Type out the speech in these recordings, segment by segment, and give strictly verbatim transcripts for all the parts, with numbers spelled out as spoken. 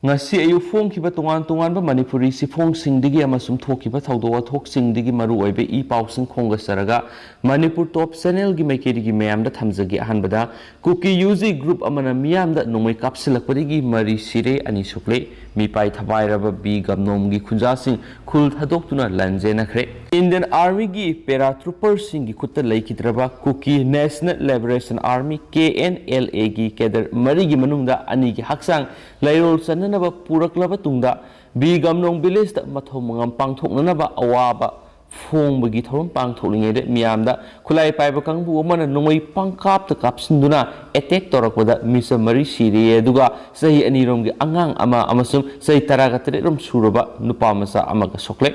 ꯉꯁꯤ ꯑꯌꯨꯛ ꯐꯣꯡꯈꯤꯕ ꯇꯣꯉꯥꯟ ꯇꯣꯉꯥꯟꯕ ꯃꯅꯤꯄꯨꯔꯤ ꯆꯦꯐꯣꯡꯁꯤꯡꯗꯒꯤ ꯑꯃꯁꯨꯡ ꯊꯣꯛꯈꯤꯕ ꯊꯧꯗꯣꯛ ꯋꯥꯊꯣꯛꯁꯤꯡꯗꯒꯤ ꯃꯔꯨꯑꯣꯏꯕ ꯏ ꯄꯥꯎꯁꯤꯡ ꯈꯣꯝꯒꯠꯆꯔꯒ ꯃꯅꯤꯄꯨꯔ ꯇꯣꯞ ꯆꯦꯅꯦꯜꯒꯤ ꯃꯥꯏꯀꯩꯗꯒꯤ ꯃꯌꯥꯝꯗ ꯊꯝꯖꯒꯦ꯫ ꯑꯍꯥꯟꯕꯗ, ꯀꯨꯀꯤ ꯌꯨ ꯖꯤ ꯒ꯭ꯔꯨꯞ ꯑꯃꯅ ꯃꯤꯌꯥꯝꯗ ꯅꯣꯡꯃꯩ ꯀꯥꯞꯁꯤꯜꯂꯛꯄꯗꯒꯤ ꯃꯔꯤ ꯁꯤꯔꯦ, ꯑꯅꯤ ꯁꯣꯛꯂꯦ꯫ ꯃꯤꯄꯥꯏ ꯊꯕꯥꯏꯔꯕ ꯕꯤ ꯒꯝꯅꯣꯝꯒꯤ ꯈꯨꯟꯖꯥꯁꯤꯡ ꯈꯨꯜ ꯊꯥꯗꯣꯛꯇꯨꯅ ꯂꯥꯟꯖꯦꯟꯅꯈ꯭ꯔꯦ꯫ ꯏꯟꯗꯤꯌꯟ ꯑꯥꯔꯃꯤꯒꯤ ꯄꯦꯔꯥ ꯇ꯭ꯔꯨꯄꯔꯁꯤꯡꯒꯤ ꯈꯨꯠꯇ ꯂꯩꯈꯤꯗ꯭ꯔꯕ Kuki national liberation army, K N L ꯑꯦꯒꯤ ꯀꯦꯗꯔ ꯃꯔꯤꯒꯤ ꯃꯅꯨꯡꯗ ꯑꯅꯤꯒꯤ ꯍꯛꯆꯥꯡ ꯂꯩꯔꯣꯜ ꯆꯟꯅꯅꯕ ꯄꯨꯔꯛꯂꯕ ꯇꯨꯡꯗ, ꯕꯤ ꯒꯝꯅꯣꯡ ꯚꯤꯂꯦꯖꯇ ꯃꯊꯧ ꯃꯉꯝ ꯄꯥꯡꯊꯣꯛꯅꯅꯕ ꯑꯋꯥꯕ ꯐꯣꯡꯕꯒꯤ ꯊꯧꯔꯝ ꯄꯥꯡꯊꯣꯛꯂꯤꯉꯩꯗ, ꯃꯤꯌꯥꯝꯗ ꯈꯨꯠꯂꯥꯏ ꯄꯥꯏꯕ ꯀꯥꯡꯕꯨ ꯑꯃꯅ ꯅꯣꯡꯃꯩ ꯄꯪꯀꯥꯞꯇ ꯀꯥꯞꯁꯤꯟꯗꯨꯅ ꯑꯦꯇꯦꯛ ꯇꯧꯔꯛꯄꯗ ꯃꯤꯆꯝ ꯃꯔꯤ ꯁꯤꯔꯦ, ꯑꯗꯨꯒ ꯆꯍꯤ ꯑꯅꯤꯔꯣꯝꯒꯤ ꯑꯉꯥꯡ ꯑꯃ ꯑꯃꯁꯨꯡ ꯆꯍꯤ ꯇꯔꯥꯒ ꯇꯔꯦꯠꯔꯣꯝ ꯁꯨꯔꯕ ꯅꯨꯄꯥ ꯃꯆꯥ ꯑꯃꯒ ꯁꯣꯛꯂꯦ꯫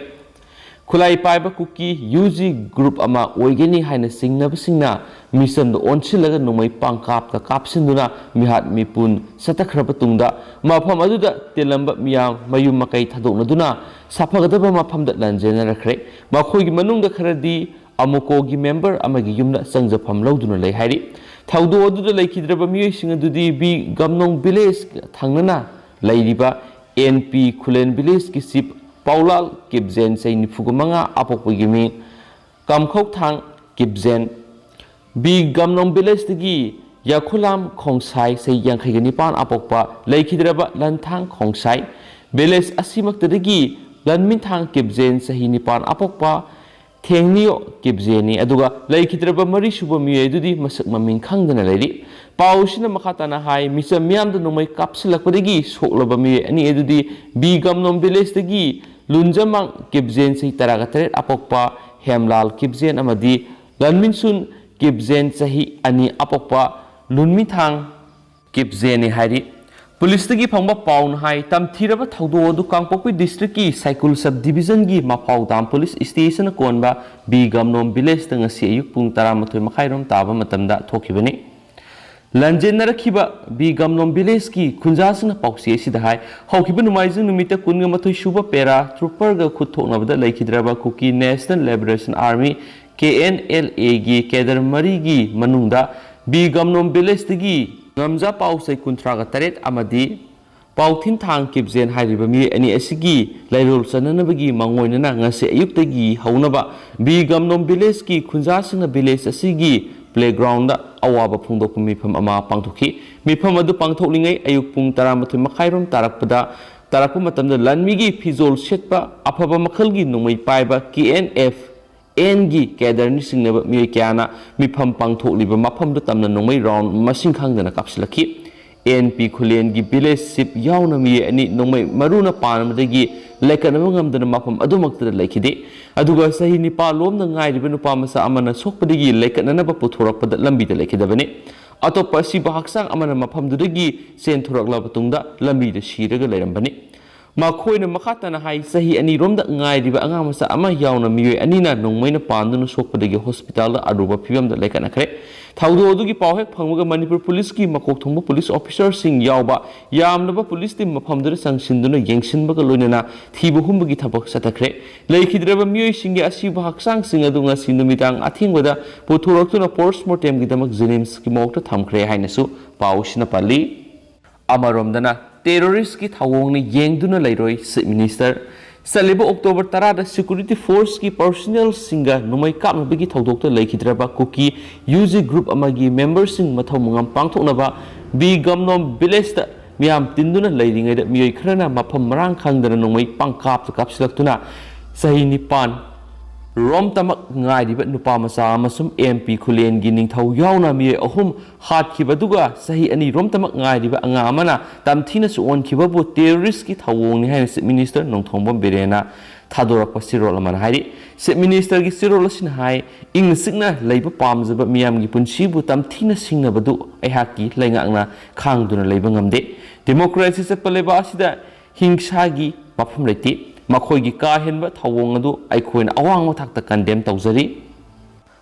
ꯈꯨꯠꯂꯥꯏ ꯄꯥꯏꯕ ꯀꯨꯀꯤ ꯌꯨ ꯖꯤ ꯒ꯭ꯔꯨꯞ ꯑꯃ ꯑꯣꯏꯒꯅꯤ ꯍꯥꯏꯅ ꯆꯤꯡꯅꯕꯁꯤꯡꯅ ꯃꯤꯆꯝꯗ ꯑꯣꯟꯁꯤꯜꯂꯒ ꯅꯣꯡꯃꯩ ꯄꯪꯀꯥꯞꯇ ꯀꯥꯞꯁꯤꯟꯗꯨꯅ ꯃꯤꯍꯥꯠ ꯃꯤꯄꯨꯟ ꯆꯠꯊꯈ꯭ꯔꯕ ꯇꯨꯡꯗ, ꯃꯐꯝ ꯑꯗꯨꯗ ꯇꯤꯜꯂꯝꯕ ꯃꯤꯌꯥꯝ ꯃꯌꯨꯝ ꯃꯀꯩ ꯊꯥꯗꯣꯛꯅꯗꯨꯅ ꯁꯥꯐꯒꯗꯕ ꯃꯐꯝꯗ ꯂꯥꯟꯖꯦꯟꯅꯔꯛꯈ꯭ꯔꯦ꯫ ꯃꯈꯣꯏꯒꯤ ꯃꯅꯨꯡꯗ ꯈꯔꯗꯤ ꯑꯃꯨꯀꯣꯒꯤ ꯃꯦꯝꯕꯔ ꯑꯃꯒꯤ ꯌꯨꯝꯗ ꯆꯪꯖꯐꯝ ꯂꯧꯗꯨꯅ ꯂꯩ ꯍꯥꯏꯔꯤ꯫ ꯊꯧꯗꯣꯛ ꯑꯗꯨꯗ ꯂꯩꯈꯤꯗ꯭ꯔꯕ ꯃꯤꯑꯣꯏꯁꯤꯡ ꯑꯗꯨꯗꯤ ꯕꯤ ꯒꯝꯅꯣꯡ ꯚꯤꯂꯦꯖ ꯊꯪꯅꯅ ꯂꯩꯔꯤꯕ ꯑꯦꯟ ꯄꯤ ꯈꯨꯂꯦꯟ ꯚꯤꯂꯦꯖꯀꯤ ꯆꯤꯞ ꯄꯥꯎꯂꯥꯜ ꯀꯤꯞꯖꯦꯟ, ꯆꯍꯤ ꯅꯤꯐꯨꯒ ꯃꯉꯥ, ꯑꯄꯣꯛꯄꯒꯤ ꯃꯤꯡ ꯀꯝꯈꯧꯊꯥꯡ ꯀꯤꯞꯖꯦꯟ, ꯕꯤ ꯒꯝꯅꯣꯡ ꯚꯤꯂꯦꯖꯇꯒꯤ ꯌꯥꯈꯨꯂꯥꯝ ꯈꯣꯡꯁꯥꯏ, ꯆꯍꯤ ꯌꯥꯡꯈꯩꯒ ꯅꯤꯄꯥꯟ, ꯑꯄꯣꯛꯄ ꯂꯩꯈꯤꯗ꯭ꯔꯕ ꯂꯟꯊꯥꯡ ꯈꯣꯡꯁꯥꯏ, ꯚꯤꯂꯦꯖ ꯑꯁꯤꯃꯛꯇꯗꯒꯤ ꯂꯟꯃꯤꯟꯊꯥꯡ ꯀꯤꯞꯖꯦꯟ, ꯆꯍꯤ ꯅꯤꯄꯥꯟ, ꯑꯄꯣꯛꯄ ꯊꯦꯡꯅꯤꯌꯣ ꯀꯤꯞꯖꯦꯟꯅꯤ꯫ ꯑꯗꯨꯒ ꯂꯩꯈꯤꯗ꯭ꯔꯕ ꯃꯔꯤꯁꯨꯕ ꯃꯤꯑꯣꯏ ꯑꯗꯨꯗꯤ ꯃꯁꯛ ꯃꯃꯤꯡ ꯈꯪꯗꯅ ꯂꯩꯔꯤ꯫ ꯄꯥꯎ ꯑꯁꯤꯅ ꯃꯈꯥ ꯇꯥꯅ ꯍꯥꯏ, ꯃꯤꯆꯝ ꯃꯤꯌꯥꯝꯗ ꯅꯣꯡꯃꯩ ꯀꯥꯞꯁꯤꯜꯂꯛꯄꯗꯒꯤ ꯁꯣꯛꯂꯕ ꯃꯤꯑꯣꯏ ꯑꯅꯤ ꯑꯗꯨꯗꯤ ꯕꯤ ꯒꯝꯅꯣꯡ ꯚꯤꯂꯦꯖꯇꯒꯤ ꯂꯨꯟꯖꯃꯥꯡ ꯀꯤꯞꯖꯦꯟ, ꯆꯍꯤ ꯇꯔꯥꯒ ꯇꯔꯦꯠ, ꯑꯄꯣꯛꯄ ꯍꯦꯝꯂꯥꯜ ꯀꯤꯞꯖꯦꯟ ꯑꯃꯗꯤ ꯂꯟꯃꯤꯟꯁꯨꯟ ꯀꯤꯞꯖꯦꯟ, ꯆꯍꯤ ꯑꯅꯤ, ꯑꯄꯣꯛꯄ ꯂꯨꯟꯃꯤꯊꯥꯡ ꯀꯤꯞꯖꯦꯟꯅꯤ ꯍꯥꯏꯔꯤ꯫ ꯄꯨꯂꯤꯁꯇꯒꯤ ꯐꯪꯕ ꯄꯥꯎꯅ ꯍꯥꯏ, ꯇꯝꯊꯤꯔꯕ ꯊꯧꯗꯣꯛ ꯑꯗꯨ ꯀꯥꯡꯄꯣꯛꯄꯤ ꯗꯤꯁꯇ꯭ꯔꯤꯛꯀꯤ ꯁꯥꯏꯀꯨꯜ ꯁꯕ ꯗꯤꯕꯤꯖꯟꯒꯤ ꯃꯄꯥꯎꯗꯥꯝ ꯄꯨꯂꯤꯁ ꯁ꯭ꯇꯦꯁꯟꯅ ꯀꯣꯟꯕ ꯕꯤ ꯒꯝꯅꯣꯝ ꯚꯤꯂꯦꯖꯇ ꯉꯁꯤ ꯑꯌꯨꯛ ꯄꯨꯡ ꯇꯔꯥꯃꯥꯊꯣꯏ ꯃꯈꯥꯏꯔꯣꯝ ꯇꯥꯕ ꯃꯇꯝꯗ ꯊꯣꯛꯈꯤꯕꯅꯤ꯫ ꯂꯥꯟꯖꯦꯟꯅꯔꯛꯈꯤꯕ ꯕꯤ ꯒꯝꯅꯣꯝ ꯚꯤꯂꯦꯖꯀꯤ ꯈꯨꯟꯖꯥꯁꯤꯡꯅ ꯄꯥꯎꯆꯦ ꯑꯁꯤꯗ ꯍꯥꯏ, ꯍꯧꯈꯤꯕ ꯅꯣꯡꯃꯥꯏꯖꯤꯡ ꯅꯨꯃꯤꯠꯇ ꯀꯨꯟꯒ ꯃꯥꯊꯣꯏ ꯁꯨꯕ ꯄꯦꯔꯥ ꯇ꯭ꯔꯨꯄꯔꯒ ꯈꯨꯠ ꯊꯣꯛꯅꯕꯗ ꯂꯩꯈꯤꯗ꯭ꯔꯕ Kuki national liberation army, K N L ꯑꯦꯒꯤ ꯀꯦꯗꯔ ꯃꯔꯤꯒꯤ ꯃꯅꯨꯡꯗ ꯕꯤ ꯒꯝꯅꯣꯝ ꯚꯤꯂꯦꯖꯇꯒꯤ ꯉꯝꯖꯥ ꯄꯥꯎꯆꯩ ꯀꯨꯟꯊ꯭ꯔꯥꯒ ꯇꯔꯦꯠ ꯑꯃꯗꯤ ꯄꯥꯎꯊꯤꯟꯊꯥꯡ ꯀꯤꯞꯖꯦꯟ ꯍꯥꯏꯔꯤꯕ ꯃꯤꯑꯣꯏ ꯑꯅꯤ ꯑꯁꯤꯒꯤ ꯂꯩꯔꯣꯜ ꯆꯅꯅꯕꯒꯤ ꯃꯥꯡꯑꯣꯏꯅꯅ ꯉꯁꯤ ꯑꯌꯨꯛꯇꯒꯤ ꯍꯧꯅꯕ ꯕꯤ ꯒꯝꯅꯣꯝ ꯚꯤꯂꯦꯖꯀꯤ ꯈꯨꯟꯖꯥꯁꯤꯡꯅ ꯚꯤꯂꯦꯖ ꯑꯁꯤꯒꯤ ꯄ꯭ꯂꯦꯒ꯭ꯔꯥꯎꯟꯗ ꯑꯋꯥꯕ ꯐꯣꯡꯗꯣꯛꯄ ꯃꯤꯐꯝ ꯑꯃ ꯄꯥꯡꯊꯣꯛꯈꯤ꯫ ꯃꯤꯐꯝ ꯑꯗꯨ ꯄꯥꯡꯊꯣꯛꯂꯤꯉꯩ ꯑꯌꯨꯛ ꯄꯨꯡ ꯇꯔꯥꯃꯥꯊꯣꯏ ꯃꯈꯥꯏꯔꯣꯝ ꯇꯥꯔꯛꯄꯗ ꯇꯥꯔꯛꯄ ꯃꯇꯝꯗ ꯂꯥꯟꯃꯤꯒꯤ ꯐꯤꯖꯣꯜ ꯁꯦꯠꯄ ꯑꯐꯕ ꯃꯈꯜꯒꯤ ꯅꯣꯡꯃꯩ ꯄꯥꯏꯕ ꯀꯦ ꯑꯦꯟ ꯑꯦꯐ ꯑꯦꯟꯒꯤ ꯀꯦꯗꯔꯅꯤ ꯆꯤꯡꯅꯕ ꯃꯤꯑꯣꯏ ꯀꯌꯥꯅ ꯃꯤꯐꯝ ꯄꯥꯡꯊꯣꯛꯂꯤꯕ ꯃꯐꯝꯗꯨ ꯇꯝꯅ ꯅꯣꯡꯃꯩ ꯔꯥꯎꯟ ꯃꯁꯤꯡ ꯈꯪꯗꯅ ꯀꯥꯞꯁꯤꯜꯂꯛꯈꯤ꯫ ꯑꯦꯟ ꯄꯤ ꯈꯨꯂꯦꯟꯒꯤ ꯚꯤꯂꯦꯖ ꯆꯤꯞ ꯌꯥꯎꯅ ꯃꯤꯑꯣꯏ ꯑꯅꯤ ꯅꯣꯡꯃꯩ ꯃꯔꯨꯅ ꯄꯥꯟꯕꯗꯒꯤ ꯂꯩꯀꯠꯅꯕ ꯉꯝꯗꯅ ꯃꯐꯝ ꯑꯗꯨꯃꯛꯇꯗ ꯂꯩꯈꯤꯗꯦ꯫ ꯑꯗꯨꯒ ꯆꯍꯤ ꯅꯤꯄꯥꯟ ꯂꯣꯝꯅ ꯉꯥꯏꯔꯤꯕ ꯅꯨꯄꯥ ꯃꯆꯥ ꯑꯃꯅ ꯁꯣꯛꯄꯗꯒꯤ ꯂꯩꯀꯠꯅꯅꯕ ꯄꯨꯊꯣꯔꯛꯄꯗ ꯂꯝꯕꯤꯗ ꯂꯩꯈꯤꯗꯕꯅꯤ꯫ ꯑꯇꯣꯞꯄ ꯑꯁꯤꯕ ꯍꯛꯆꯥꯡ ꯑꯃꯅ ꯃꯐꯝꯗꯨꯗꯒꯤ ꯆꯦꯟꯊꯣꯔꯛꯂꯕ ꯇꯨꯡꯗ ꯂꯝꯕꯤꯗ ꯁꯤꯔꯒ ꯂꯩꯔꯝꯕꯅꯤ꯫ ꯃꯈꯣꯏꯅ ꯃꯈꯥ ꯇꯥꯅ ꯍꯥꯏ, ꯆꯍꯤ ꯑꯅꯤꯔꯣꯝꯗ ꯉꯥꯏꯔꯤꯕ ꯑꯉꯥꯡ ꯃꯆꯥ ꯑꯃ ꯌꯥꯎꯅ ꯃꯤꯑꯣꯏ ꯑꯅꯤꯅ ꯅꯣꯡꯃꯩꯅ ꯄꯥꯟꯗꯨꯅ ꯁꯣꯛꯄꯗꯒꯤ ꯍꯣꯁꯄꯤꯇꯥꯜꯗ ꯑꯔꯨꯕ ꯐꯤꯕꯝꯗ ꯂꯩꯈꯠꯅꯈ꯭ꯔꯦ꯫ ꯊꯧꯗꯣꯛ ꯑꯗꯨꯒꯤ ꯄꯥꯎ ꯍꯦꯛ ꯐꯪꯕꯒ ꯃꯅꯤꯄꯨꯔ ꯄꯨꯂꯤꯁꯀꯤ ꯃꯀꯣꯛ ꯊꯣꯡꯕ ꯄꯨꯂꯤꯁ ꯑꯣꯐꯤꯁꯔꯁꯤꯡ ꯌꯥꯎꯕ ꯌꯥꯝꯂꯕ ꯄꯨꯂꯤꯁ ꯇꯤꯝ ꯃꯐꯝꯗꯨꯗ ꯆꯪꯁꯤꯟꯗꯨꯅ ꯌꯦꯡꯁꯤꯟꯕꯒ ꯂꯣꯏꯅꯅ ꯊꯤꯕ ꯍꯨꯝꯕꯒꯤ ꯊꯕꯛ ꯆꯠꯊꯈ꯭ꯔꯦ꯫ ꯂꯩꯈꯤꯗ꯭ꯔꯕ ꯃꯤꯑꯣꯏꯁꯤꯡꯒꯤ ꯑꯁꯤꯕ ꯍꯛꯆꯥꯡꯁꯤꯡ ꯑꯗꯨ ꯉꯁꯤ ꯅꯨꯃꯤꯗꯥꯡ ꯑꯊꯦꯡꯕꯗ ꯄꯨꯊꯣꯔꯛꯇꯨꯅ ꯄꯣꯁꯃꯣꯔꯇꯦꯝꯒꯤꯗꯃꯛ ꯖꯦꯅꯤꯝꯁꯀꯤ ꯃꯣꯔꯒꯇ ꯊꯝꯈ꯭ꯔꯦ ꯍꯥꯏꯅꯁꯨ ꯄꯥꯎꯁꯤꯅ ꯄꯜꯂꯤ꯫ ꯑꯃꯔꯣꯝꯗꯅ ꯇꯦꯔꯣꯔꯤꯁ꯭ꯠꯀꯤ ꯊꯧꯑꯣꯡꯅ ꯌꯦꯡꯗꯨꯅ ꯂꯩꯔꯣꯏ ꯆꯤꯐ ꯃꯤꯅꯤꯁꯇꯔ꯫ ꯆꯠꯂꯤꯕ ꯑꯣꯛꯇꯣꯕꯔ ꯇꯔꯥꯗ ꯁꯦꯀ꯭ꯌꯨꯔꯤꯇꯤ ꯐꯣꯔꯁꯀꯤ ꯄꯔꯁꯣꯅꯦꯜꯁꯤꯡꯒ ꯅꯣꯡꯃꯩ ꯀꯥꯞꯅꯕꯒꯤ ꯊꯧꯗꯣꯛꯇ ꯂꯩꯈꯤꯗ꯭ꯔꯕ ꯀꯨꯀꯤ ꯌꯨ ꯖꯤ ꯒ꯭ꯔꯨꯞ ꯑꯃꯒꯤ ꯃꯦꯝꯕꯔꯁꯤꯡ ꯃꯊꯧ ꯃꯉꯝ ꯄꯥꯡꯊꯣꯛꯅꯕ ꯕꯤ ꯒꯝꯅꯣꯝ ꯚꯤꯂꯦꯖꯇ ꯃꯤꯌꯥꯝ ꯇꯤꯟꯗꯨꯅ ꯂꯩꯔꯤꯉꯩꯗ ꯃꯤꯑꯣꯏ ꯈꯔꯅ ꯃꯐꯝ ꯃꯔꯥꯡ ꯈꯪꯗꯅ ꯅꯣꯡꯃꯩ ꯄꯪꯀꯥꯞꯇ ꯀꯥꯞꯁꯤꯜꯂꯛꯇꯨꯅ ꯆꯍꯤ ꯅꯤꯄꯥꯟ ꯔꯣꯝꯇꯃꯛ ꯉꯥꯏꯔꯤꯕ ꯅꯨꯄꯥ ꯃꯆꯥ ꯑꯃꯁꯨꯡ ꯑꯦꯝ ꯄꯤ ꯈꯨꯂꯦꯟꯒꯤ ꯅꯤꯡꯊꯧ ꯌꯥꯎꯅ ꯃꯤꯑꯣꯏ ꯑꯍꯨꯝ ꯍꯥꯠꯈꯤꯕ ꯑꯗꯨꯒ ꯆꯍꯤ ꯑꯅꯤ ꯔꯣꯝꯇꯃꯛ ꯉꯥꯏꯔꯤꯕ ꯑꯉꯥꯡ ꯑꯃꯅ ꯇꯝꯊꯤꯅ ꯁꯣꯛꯍꯟꯈꯤꯕꯕꯨ ꯇꯦꯔꯣꯔꯤꯁ꯭ꯠꯀꯤ ꯊꯧꯑꯣꯡꯅꯤ ꯍꯥꯏꯅ ꯆꯤꯐ ꯃꯤꯅꯤꯁꯇꯔ ꯅꯣꯡꯊꯣꯝꯕꯝ ꯕꯤꯔꯦꯟꯅ ꯊꯥꯗꯣꯔꯛꯄ ꯆꯦꯔꯣꯜ ꯑꯃꯅ ꯍꯥꯏꯔꯤ꯫ ꯆꯤꯐ ꯃꯤꯅꯤꯁꯇꯔꯒꯤ ꯆꯦꯔꯣꯜ ꯑꯁꯤꯅ ꯍꯥꯏ, ꯏꯪꯅ ꯆꯤꯛꯅ ꯂꯩꯕ ꯄꯥꯝꯖꯕ ꯃꯤꯌꯥꯝꯒꯤ ꯄꯨꯟꯁꯤꯕꯨ ꯇꯝꯊꯤꯅ ꯁꯤꯡꯅꯕꯗꯨ ꯑꯩꯍꯥꯛꯀꯤ ꯂꯩꯉꯥꯛꯅ ꯈꯥꯡꯗꯨꯅ ꯂꯩꯕ ꯉꯝꯗꯦ꯫ ꯗꯦꯃꯣꯀ꯭ꯔꯦꯁꯤ ꯆꯠꯄ ꯂꯩꯕꯥꯛ ꯑꯁꯤꯗ ꯍꯤꯡꯁꯥꯒꯤ ꯃꯐꯝ ꯂꯩꯇꯦ꯫ ꯃꯈꯣꯏꯒꯤ ꯀꯥ ꯍꯦꯟꯕ ꯊꯧꯑꯣꯡ ꯑꯗꯨ ꯑꯩꯈꯣꯏꯅ ꯑꯋꯥꯡꯕ ꯊꯥꯛꯇ ꯀꯟꯗꯦꯝ ꯇꯧꯖꯔꯤ꯫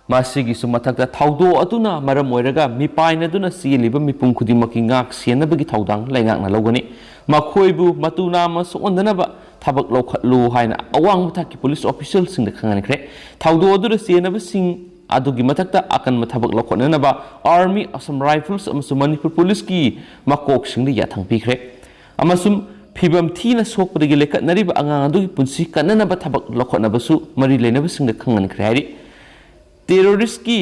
ꯃꯁꯤꯒꯤꯁꯨ ꯃꯊꯛꯇ ꯊꯧꯗꯣꯛ ꯑꯗꯨꯅ ꯃꯔꯝ ꯑꯣꯏꯔꯒ ꯃꯤꯄꯥꯏꯅꯗꯨꯅ ꯆꯦꯜꯂꯤꯕ ꯃꯤꯄꯨꯝ ꯈꯨꯗꯤꯡꯃꯛꯀꯤ ꯉꯥꯛ ꯁꯦꯟꯅꯕꯒꯤ ꯊꯧꯗꯥꯡ ꯂꯩꯉꯥꯛꯅ ꯂꯧꯒꯅꯤ꯫ ꯃꯈꯣꯏꯕꯨ ꯃꯇꯨ ꯅꯥꯝꯃ ꯁꯣꯛꯍꯟꯗꯅꯕ ꯊꯕꯛ ꯂꯧꯈꯠꯂꯨ ꯍꯥꯏꯅ ꯑꯋꯥꯡꯕ ꯊꯥꯛꯀꯤ ꯄꯨꯂꯤꯁ ꯑꯣꯐꯤꯁꯤꯌꯦꯜꯁꯤꯡꯗ ꯈꯪꯍꯟꯈ꯭ꯔꯦ꯫ ꯊꯧꯗꯣꯛ ꯑꯗꯨꯗ ꯆꯦꯟꯅꯕꯁꯤꯡ ꯑꯗꯨꯒꯤ ꯃꯊꯛꯇ ꯑꯀꯟꯕ ꯊꯕꯛ ꯂꯧꯈꯠꯅꯅꯕ ꯑꯥꯔꯃꯤ, ꯑꯁꯥꯝ ꯔꯥꯏꯐꯜꯁ ꯑꯃꯁꯨꯡ ꯃꯅꯤꯄꯨꯔ ꯄꯨꯂꯤꯁꯀꯤ ꯃꯀꯣꯛꯁꯤꯡꯗ ꯌꯥꯊꯪ ꯄꯤꯈ꯭ꯔꯦ꯫ ꯑꯃꯁꯨꯡ ꯐꯤꯕꯝ ꯊꯤꯅ ꯁꯣꯛꯄꯗꯒꯤ ꯂꯩꯈꯠꯅꯔꯤꯕ ꯑꯉꯥꯡ ꯑꯗꯨꯒꯤ ꯄꯨꯟꯁꯤ ꯀꯟꯅꯅꯕ ꯊꯕꯛ ꯂꯧꯈꯠꯅꯕꯁꯨ ꯃꯔꯤ ꯂꯩꯅꯕꯁꯤꯡꯗ ꯈꯪꯍꯟꯈ꯭ꯔꯦ ꯍꯥꯏꯔꯤ꯫ ꯇꯦꯔꯣꯔꯤꯁꯀꯤ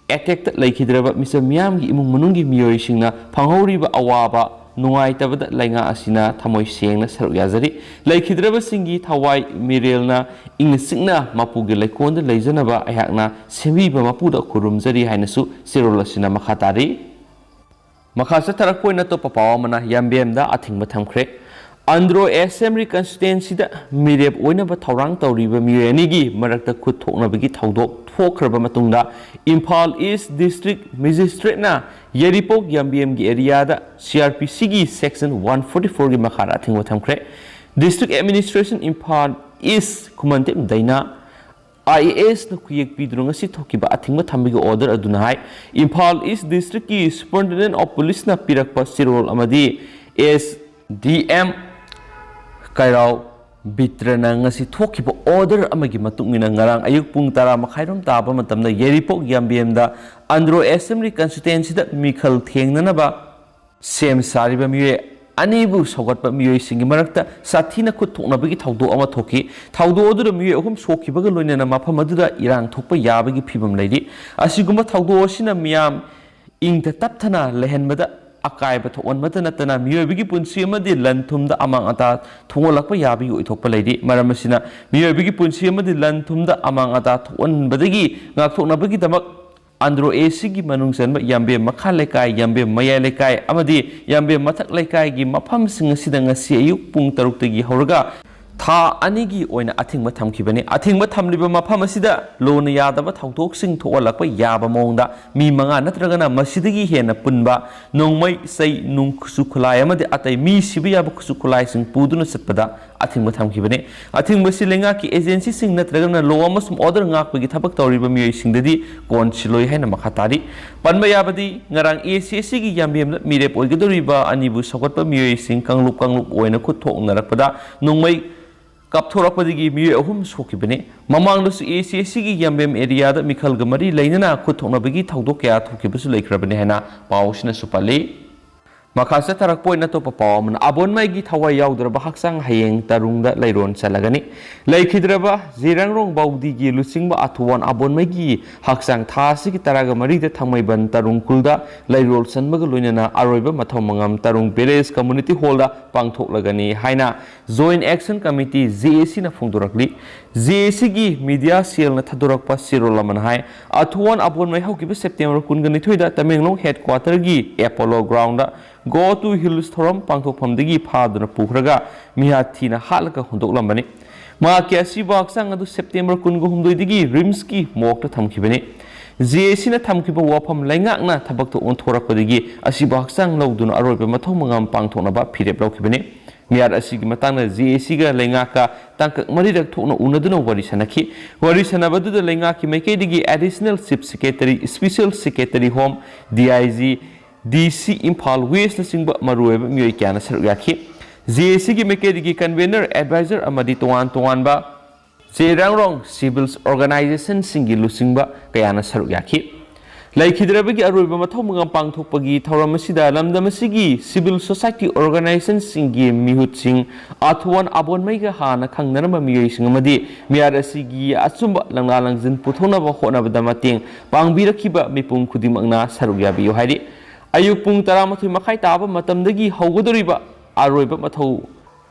ꯑꯦꯇꯦꯛꯇ ꯂꯩꯈꯤꯗ꯭ꯔꯕ ꯃꯤꯆꯝ ꯃꯤꯌꯥꯝꯒꯤ ꯏꯃꯨꯡ ꯃꯅꯨꯡꯒꯤ ꯃꯤꯑꯣꯏꯁꯤꯡꯅ ꯐꯪꯍꯧꯔꯤꯕ ꯑꯋꯥꯕ ꯅꯨꯡꯉꯥꯏꯇꯕꯗ ꯂꯩꯉꯥꯛ ꯑꯁꯤꯅ ꯊꯃꯣꯏ ꯁꯦꯡꯅ ꯁꯔꯨꯛ ꯌꯥꯖꯔꯤ꯫ ꯂꯩꯈꯤꯗ꯭ꯔꯕꯁꯤꯡꯒꯤ ꯊꯋꯥꯏ ꯃꯤꯔꯦꯜꯅ ꯏꯪꯅ ꯆꯤꯛꯅ ꯃꯄꯨꯒꯤ ꯂꯩꯀꯣꯜꯗ ꯂꯩꯖꯅꯕ ꯑꯩꯍꯥꯛꯅ ꯁꯦꯝꯕꯤꯕ ꯃꯄꯨꯗ ꯈꯨꯔꯨꯝꯖꯔꯤ ꯍꯥꯏꯅꯁꯨ ꯆꯦꯔꯣꯜ ꯑꯁꯤꯅ ꯃꯈꯥ ꯇꯥꯔꯤ꯫ ꯃꯈꯥ ꯆꯠꯊꯔꯛꯄ ꯑꯣꯏꯅ ꯑꯇꯣꯞꯄ ꯄꯥꯎ ꯑꯃꯅ ꯌꯥꯝꯕꯦꯝꯗ ꯑꯊꯤꯡꯕ ꯊꯝꯈ꯭ꯔꯦ꯫ ꯑꯟꯗ꯭ꯔꯣ ꯑꯦꯁꯦꯝꯕ꯭ꯂꯤ ꯀꯟꯁꯇꯤꯇ꯭ꯋꯦꯟꯁꯤꯗ ꯃꯤꯔꯦꯞ ꯑꯣꯏꯅꯕ ꯊꯧꯔꯥꯡ ꯇꯧꯔꯤꯕ ꯃꯤꯑꯣꯏ ꯑꯅꯤꯒꯤ ꯃꯔꯛꯇ ꯈꯨꯠ ꯊꯣꯛꯅꯕꯒꯤ ꯊꯧꯗꯣꯛ ꯊꯣꯛꯈ꯭ꯔꯕ ꯃꯇꯨꯡꯗ ꯏꯝꯐꯥꯜ ꯏꯁ ꯗꯤꯁꯇ꯭ꯔꯤꯛ ꯃꯦꯖꯤꯁꯇ꯭ꯔꯦꯠꯅ ꯌꯥꯏꯔꯤꯄꯣꯛ ꯌꯥꯝꯕꯦꯝꯒꯤ ꯑꯦꯔꯤꯌꯥꯗ ꯁꯤ ꯑꯥꯔ ꯄꯤ ꯁꯤꯒꯤ ꯁꯦꯛꯁꯟ ꯋꯥꯟ ꯐꯣꯔꯇꯤ ꯐꯣꯔꯒꯤ ꯃꯈꯥꯗ ꯑꯊꯤꯡꯕ ꯊꯝꯈ꯭ꯔꯦ꯫ District administration Imphal east Khumantem ꯗꯩꯅꯥ ꯑꯥꯏ ꯑꯦ ꯑꯦꯁꯅ ꯈꯨꯌꯦꯛ ꯄꯤꯗꯨꯅ ꯉꯁꯤ ꯊꯣꯛꯈꯤꯕ ꯑꯊꯤꯡꯕ ꯊꯝꯕꯒꯤ ꯑꯣꯔꯗꯔ ꯑꯗꯨꯅ ꯍꯥꯏ, ꯏꯝꯐꯥꯜ ꯏꯁ ꯗꯤꯁꯇ꯭ꯔꯤꯛꯀꯤ ꯁꯨꯄꯔꯤꯟꯇꯦꯟꯗꯦꯟꯠ ꯑꯣꯐ ꯄꯨꯂꯤꯁꯅ ꯄꯤꯔꯛꯄ ꯆꯦꯔꯣꯜ ꯑꯃꯗꯤ ꯑꯦꯁ ꯗꯤ ꯑꯦꯝ ꯀꯩꯔꯥꯎ ꯕꯤꯇ꯭ꯔꯅ ꯉꯁꯤ ꯊꯣꯛꯈꯤꯕ ꯑꯣꯔꯗꯔ ꯑꯃꯒꯤ ꯃꯇꯨꯡ ꯏꯟꯅ ꯉꯔꯥꯡ ꯑꯌꯨꯛ ꯄꯨꯡ ꯇꯔꯥ ꯃꯈꯥꯏꯔꯣꯝ ꯇꯥꯕ ꯃꯇꯝꯗ ꯌꯥꯏꯔꯤꯄꯣꯛ ꯌꯥꯝꯕꯦꯝꯗ ꯑꯟꯗ꯭ꯔꯣ ꯑꯦꯁꯦꯝꯕ꯭ꯂꯤ ꯀꯟꯁꯇꯤꯇ꯭ꯋꯦꯟꯁꯤꯗ ꯃꯤꯈꯜ ꯊꯦꯡꯅꯅꯕ ꯁꯦꯝ ꯁꯥꯔꯤꯕ ꯃꯤꯑꯣꯏ ꯑꯅꯤꯕꯨ ꯁꯧꯒꯠꯄ ꯃꯤꯑꯣꯏꯁꯤꯡꯒꯤ ꯃꯔꯛꯇ ꯁꯥꯊꯤꯅ ꯈꯨꯠ ꯊꯣꯛꯅꯕꯒꯤ ꯊꯧꯗꯣꯛ ꯑꯃ ꯊꯣꯛꯈꯤ꯫ ꯊꯧꯗꯣꯛ ꯑꯗꯨꯗ ꯃꯤꯑꯣꯏ ꯑꯍꯨꯝ ꯁꯣꯛꯈꯤꯕꯒ ꯂꯣꯏꯅꯅ ꯃꯐꯝ ꯑꯗꯨꯗ ꯏꯔꯥꯡ ꯊꯣꯛꯄ ꯌꯥꯕꯒꯤ ꯐꯤꯕꯝ ꯂꯩꯔꯤ꯫ ꯑꯁꯤꯒꯨꯝꯕ ꯊꯧꯗꯣꯛ ꯑꯁꯤꯅ ꯃꯤꯌꯥꯝ ꯏꯪꯇ ꯇꯞꯊꯅ ꯂꯩꯍꯟꯕꯗ ꯑꯀꯥꯏꯕ ꯊꯣꯛꯍꯟꯕꯇ ꯅꯠꯇꯅ ꯃꯤꯑꯣꯏꯕꯒꯤ ꯄꯨꯟꯁꯤ ꯑꯃꯗꯤ ꯂꯟ ꯊꯨꯝꯗ ꯑꯃꯥꯡ ꯑꯇꯥ ꯊꯣꯛꯍꯜꯂꯛꯄ ꯌꯥꯕꯒꯤ ꯑꯣꯏꯊꯣꯛꯄ ꯂꯩꯔꯤ꯫ ꯃꯔꯝ ꯑꯁꯤꯅ ꯃꯤꯑꯣꯏꯕꯒꯤ ꯄꯨꯟꯁꯤ ꯑꯃꯗꯤ ꯂꯟ ꯊꯨꯝꯗ ꯑꯃꯥꯡ ꯑꯇꯥ ꯊꯣꯛꯍꯟꯕꯗꯒꯤ ꯉꯥꯛꯊꯣꯛꯅꯕꯒꯤꯗꯃꯛ ꯑꯟꯗ꯭ꯔꯣ ꯑꯦꯁꯤꯒꯤ ꯃꯅꯨꯡ ꯆꯟꯕ ꯌꯥꯝꯕꯦꯝ ꯃꯈꯥ ꯂꯩꯀꯥꯏ, ꯌꯥꯝꯕꯦꯝ ꯃꯌꯥꯏ ꯂꯩꯀꯥꯏ ꯑꯃꯗꯤ ꯌꯥꯝꯕꯦꯝ ꯃꯊꯛ ꯂꯩꯀꯥꯏꯒꯤ ꯃꯐꯝꯁꯤꯡ ꯑꯁꯤꯗ ꯉꯁꯤ ꯑꯌꯨꯛ ꯄꯨꯡ ꯇꯔꯨꯛꯇꯒꯤ ꯍꯧꯔꯒ ꯊꯥ ꯑꯅꯤꯒꯤ ꯑꯣꯏꯅ ꯑꯊꯤꯡꯕ ꯊꯝꯈꯤꯕꯅꯤ꯫ ꯑꯊꯤꯡꯕ ꯊꯝꯂꯤꯕ ꯃꯐꯝ ꯑꯁꯤꯗ ꯂꯣꯟꯅ ꯌꯥꯗꯕ ꯊꯧꯗꯣꯛꯁꯤꯡ ꯊꯣꯛꯍꯜꯂꯛꯄ ꯌꯥꯕ ꯃꯑꯣꯡꯗ ꯃꯤ ꯃꯉꯥ ꯅꯠꯇ꯭ꯔꯒꯅ ꯃꯁꯤꯗꯒꯤ ꯍꯦꯟꯅ ꯄꯨꯟꯕ, ꯅꯣꯡꯃꯩ, ꯆꯩ, ꯅꯨꯡ, ꯈꯨꯠꯁꯨ ꯈꯨꯠꯂꯥꯏ ꯑꯃꯗꯤ ꯑꯇꯩ ꯃꯤ ꯁꯤꯕ ꯌꯥꯕ ꯈꯨꯠꯁꯨ ꯈꯨꯠꯂꯥꯏꯁꯤꯡ ꯄꯨꯗꯨꯅ ꯆꯠꯄꯗ ꯑꯊꯤꯡꯕ ꯊꯝꯈꯤꯕꯅꯤ꯫ ꯑꯊꯤꯡꯕꯁꯤ ꯂꯩꯉꯥꯛꯀꯤ ꯑꯦꯖꯦꯟꯁꯤꯁꯤꯡ ꯅꯠꯇ꯭ꯔꯒꯅ law ꯑꯃꯁꯨꯡ order ꯉꯥꯛꯄꯒꯤ ꯊꯕꯛ ꯇꯧꯔꯤꯕ ꯃꯤꯑꯣꯏꯁꯤꯡꯗꯗꯤ ꯀꯣꯟꯁꯤꯜꯂꯣꯏ ꯍꯥꯏꯅ ꯃꯈꯥ ꯇꯥꯔꯤ꯫ ꯄꯟꯕ ꯌꯥꯕꯗꯤ, ꯉꯔꯥꯡ ꯑꯦ ꯁꯤ ꯑꯦꯁ ꯁꯤꯒꯤ ꯌꯥꯝꯕꯦꯝꯗ ꯃꯤꯔꯦꯞ ꯑꯣꯏꯒꯗꯧꯔꯤꯕ ꯑꯅꯤꯕꯨ ꯁꯧꯒꯠꯄ ꯃꯤꯑꯣꯏꯁꯤꯡ ꯀꯥꯡꯂꯨꯞ ꯀꯥꯡꯂꯨꯞ ꯑꯣꯏꯅ ꯈꯨꯠ ꯊꯣꯛꯅꯔꯛꯄꯗ ꯅꯣꯡꯃꯩ ꯀꯥꯞꯊꯣꯔꯛꯄꯗꯒꯤ ꯃꯤꯑꯣꯏ ꯑꯍꯨꯝ ꯁꯣꯛꯈꯤꯕꯅꯤ꯫ ꯃꯃꯥꯡꯗꯁꯨ ꯑꯦ ꯁꯤ ꯑꯦꯁ ꯁꯤꯒꯤ ꯌꯥꯝꯕꯦꯝ ꯑꯦꯔꯤꯌꯥꯗ ꯃꯤꯈꯜꯒ ꯃꯔꯤ ꯂꯩꯅꯅ ꯈꯨꯠ ꯊꯣꯛꯅꯕꯒꯤ ꯊꯧꯗꯣꯛ ꯀꯌꯥ ꯊꯣꯛꯈꯤꯕꯁꯨ ꯂꯩꯈ꯭ꯔꯕꯅꯤ ꯍꯥꯏꯅ ꯄꯥꯎ ꯑꯁꯤꯅꯁꯨ ꯄꯜꯂꯤ꯫ ꯃꯈꯥ ꯆꯠꯊꯔꯛꯄ ꯑꯣꯏꯅ ꯑꯇꯣꯞꯄ ꯄꯥꯎ ꯑꯃꯅ, ꯑꯕꯣꯟꯃꯩꯒꯤ ꯊꯋꯥꯏ ꯌꯥꯎꯗ꯭ꯔꯕ ꯍꯛꯆꯥꯡ ꯍꯌꯦꯡ ꯇꯔꯨꯡꯗ ꯂꯩꯔꯣꯟ ꯆꯜꯂꯒꯅꯤ꯫ ꯂꯩꯈꯤꯗ꯭ꯔꯕ ꯖꯤꯔꯥꯡꯔꯣꯡ ꯕꯥꯎꯗꯤꯒꯤ ꯂꯨꯆꯤꯡꯕ ꯑꯊꯨꯋꯥꯟ ꯑꯕꯣꯟꯃꯩꯒꯤ ꯍꯛꯆꯥꯡ ꯊꯥ ꯑꯁꯤꯒꯤ ꯇꯔꯥꯒ ꯃꯔꯤꯗ ꯊꯥꯡꯃꯩꯕꯟ ꯇꯔꯨꯡ ꯈꯨꯜꯗ ꯂꯩꯔꯣꯜ ꯆꯟꯕꯒ ꯂꯣꯏꯅꯅ ꯑꯔꯣꯏꯕ ꯃꯊꯧ ꯃꯉꯝ ꯇꯔꯨꯡ ꯚꯤꯂꯦꯖ ꯀꯝꯃꯨꯅꯤꯇꯤ ꯍꯣꯜꯗ ꯄꯥꯡꯊꯣꯛꯂꯒꯅꯤ ꯍꯥꯏꯅ ꯖꯣꯏꯟ ꯑꯦꯛꯁꯟ ꯀꯃꯤꯇꯤ, ꯖꯦ ꯑꯦ ꯁꯤꯅ ꯐꯣꯡꯗꯣꯔꯛꯂꯤ꯫ ꯖꯦ ꯑꯦ ꯁꯤꯒꯤ ꯃꯤꯗꯤꯌꯥ ꯁꯦꯜꯅ ꯊꯥꯗꯣꯔꯛꯄ ꯆꯦꯔꯣꯜ ꯑꯃꯅ ꯍꯥꯏ, ꯑꯊꯨꯋꯥꯟ ꯑꯕꯣꯟꯃꯩ ꯍꯧꯈꯤꯕ ꯁꯦꯞꯇꯦꯝꯕꯔ ꯀꯨꯟꯒ ꯅꯤꯊꯣꯏꯗ ꯇꯃꯦꯡꯂꯣꯡ ꯍꯦꯗꯀ꯭ꯋꯥꯇꯔꯒꯤ Apollo ground Go to Hills ꯊꯧꯔꯝ ꯄꯥꯡꯊꯣꯛꯐꯝꯗꯒꯤ ꯐꯥꯗꯨꯅ ꯄꯨꯈ꯭ꯔꯒ ꯃꯤꯍꯥꯠ ꯊꯤꯅ ꯍꯥꯠꯂꯒ ꯍꯨꯟꯗꯣꯛꯂꯝꯕꯅꯤ꯫ ꯃꯍꯥꯛꯀꯤ ꯑꯁꯤꯕ ꯍꯛꯆꯥꯡ ꯑꯗꯨ ꯁꯦꯞꯇꯦꯝꯕꯔ ꯀꯨꯟꯒ ꯍꯨꯝꯗꯣꯏꯗꯒꯤ ꯔꯤꯝꯁꯀꯤ ꯃꯣꯔꯒꯇ ꯊꯝꯈꯤꯕꯅꯤ꯫ ꯖꯦ ꯑꯦ ꯁꯤꯅ ꯊꯝꯈꯤꯕ ꯋꯥꯐꯝ ꯂꯩꯉꯥꯛꯅ ꯊꯕꯛꯇ ꯑꯣꯟꯊꯣꯔꯛꯄꯗꯒꯤ ꯑꯁꯤꯕ ꯍꯛꯆꯥꯡ ꯂꯧꯗꯨꯅ ꯑꯔꯣꯏꯕ ꯃꯊꯧ ꯃꯉꯝ ꯄꯥꯡꯊꯣꯛꯅꯕ ꯐꯤꯔꯦꯞ ꯂꯧꯈꯤꯕꯅꯤ꯫ ꯃꯤꯍꯥꯠ ꯑꯁꯤꯒꯤ ꯃꯇꯥꯡꯗ ꯖꯦ ꯑꯦ ꯁꯤꯒ ꯂꯩꯉꯥꯛꯀ ꯇꯥꯡꯀꯛ ꯃꯔꯤꯔꯛ ꯊꯣꯛꯅ ꯎꯅꯗꯨꯅ ꯋꯥꯔꯤ ꯁꯥꯟꯅꯈꯤ꯫ ꯋꯥꯔꯤ ꯁꯥꯟꯅꯕꯗꯨꯗ ꯂꯩꯉꯥꯛꯀꯤ ꯃꯥꯏꯀꯩꯗꯒꯤ Additional Chief Secretary, Special Secretary Home, D I G, D C Imphal ꯋꯦꯁꯅꯆꯤꯡꯕ ꯃꯔꯨꯑꯣꯏꯕ ꯃꯤꯑꯣꯏ ꯀꯌꯥꯅ ꯁꯔꯨꯛ ꯌꯥꯈꯤ꯫ ꯖꯦ ꯑꯦ ꯁꯤꯒꯤ ꯃꯥꯏꯀꯩꯗꯒꯤ convener, advisor ꯑꯃꯗꯤ ꯇꯣꯉꯥꯟ ꯇꯣꯉꯥꯟꯕ ꯖꯦꯔꯥꯡꯔꯣꯡ civil organizationꯁꯤꯡꯒꯤ ꯂꯨꯆꯤꯡꯕ ꯀꯌꯥꯅ ꯁꯔꯨꯛ ꯌꯥꯈꯤ꯫ ꯂꯩꯈꯤꯗ꯭ꯔꯕꯒꯤ ꯑꯔꯣꯏꯕ ꯃꯊꯧ ꯃꯉꯝ ꯄꯥꯡꯊꯣꯛꯄꯒꯤ ꯊꯧꯔꯝ ꯑꯁꯤꯗ ꯂꯝꯗꯝ ꯑꯁꯤꯒꯤ civil society organizationꯁꯤꯡꯒꯤ ꯃꯤꯍꯨꯠꯁꯤꯡ, ꯑꯊꯨꯋꯥꯟ ꯑꯕꯣꯟꯃꯩꯒ ꯍꯥꯟꯅ ꯈꯪꯅꯔꯝꯕ ꯃꯤꯑꯣꯏꯁꯤꯡ ꯑꯃꯗꯤ ꯃꯤꯍꯥꯠ ꯑꯁꯤꯒꯤ ꯑꯆꯨꯝꯕ ꯂꯪꯂꯥ ꯂꯪꯖꯤꯟ ꯄꯨꯊꯣꯛꯅꯕ ꯍꯣꯠꯅꯕꯗ ꯃꯇꯦꯡ ꯄꯥꯡꯕꯤꯔꯛꯈꯤꯕ ꯃꯤꯄꯨꯝ ꯈꯨꯗꯤꯡꯃꯛꯅ ꯁꯔꯨꯛ ꯌꯥꯕꯤꯌꯨ ꯍꯥꯏꯔꯤ꯫ ꯑꯌꯨꯛ ꯄꯨꯡ ꯇꯔꯥꯃꯥꯊꯣꯏ ꯃꯈꯥꯏ ꯇꯥꯕ ꯃꯇꯝꯗꯒꯤ ꯍꯧꯒꯗꯧꯔꯤꯕ ꯑꯔꯣꯏꯕ ꯃꯊꯧ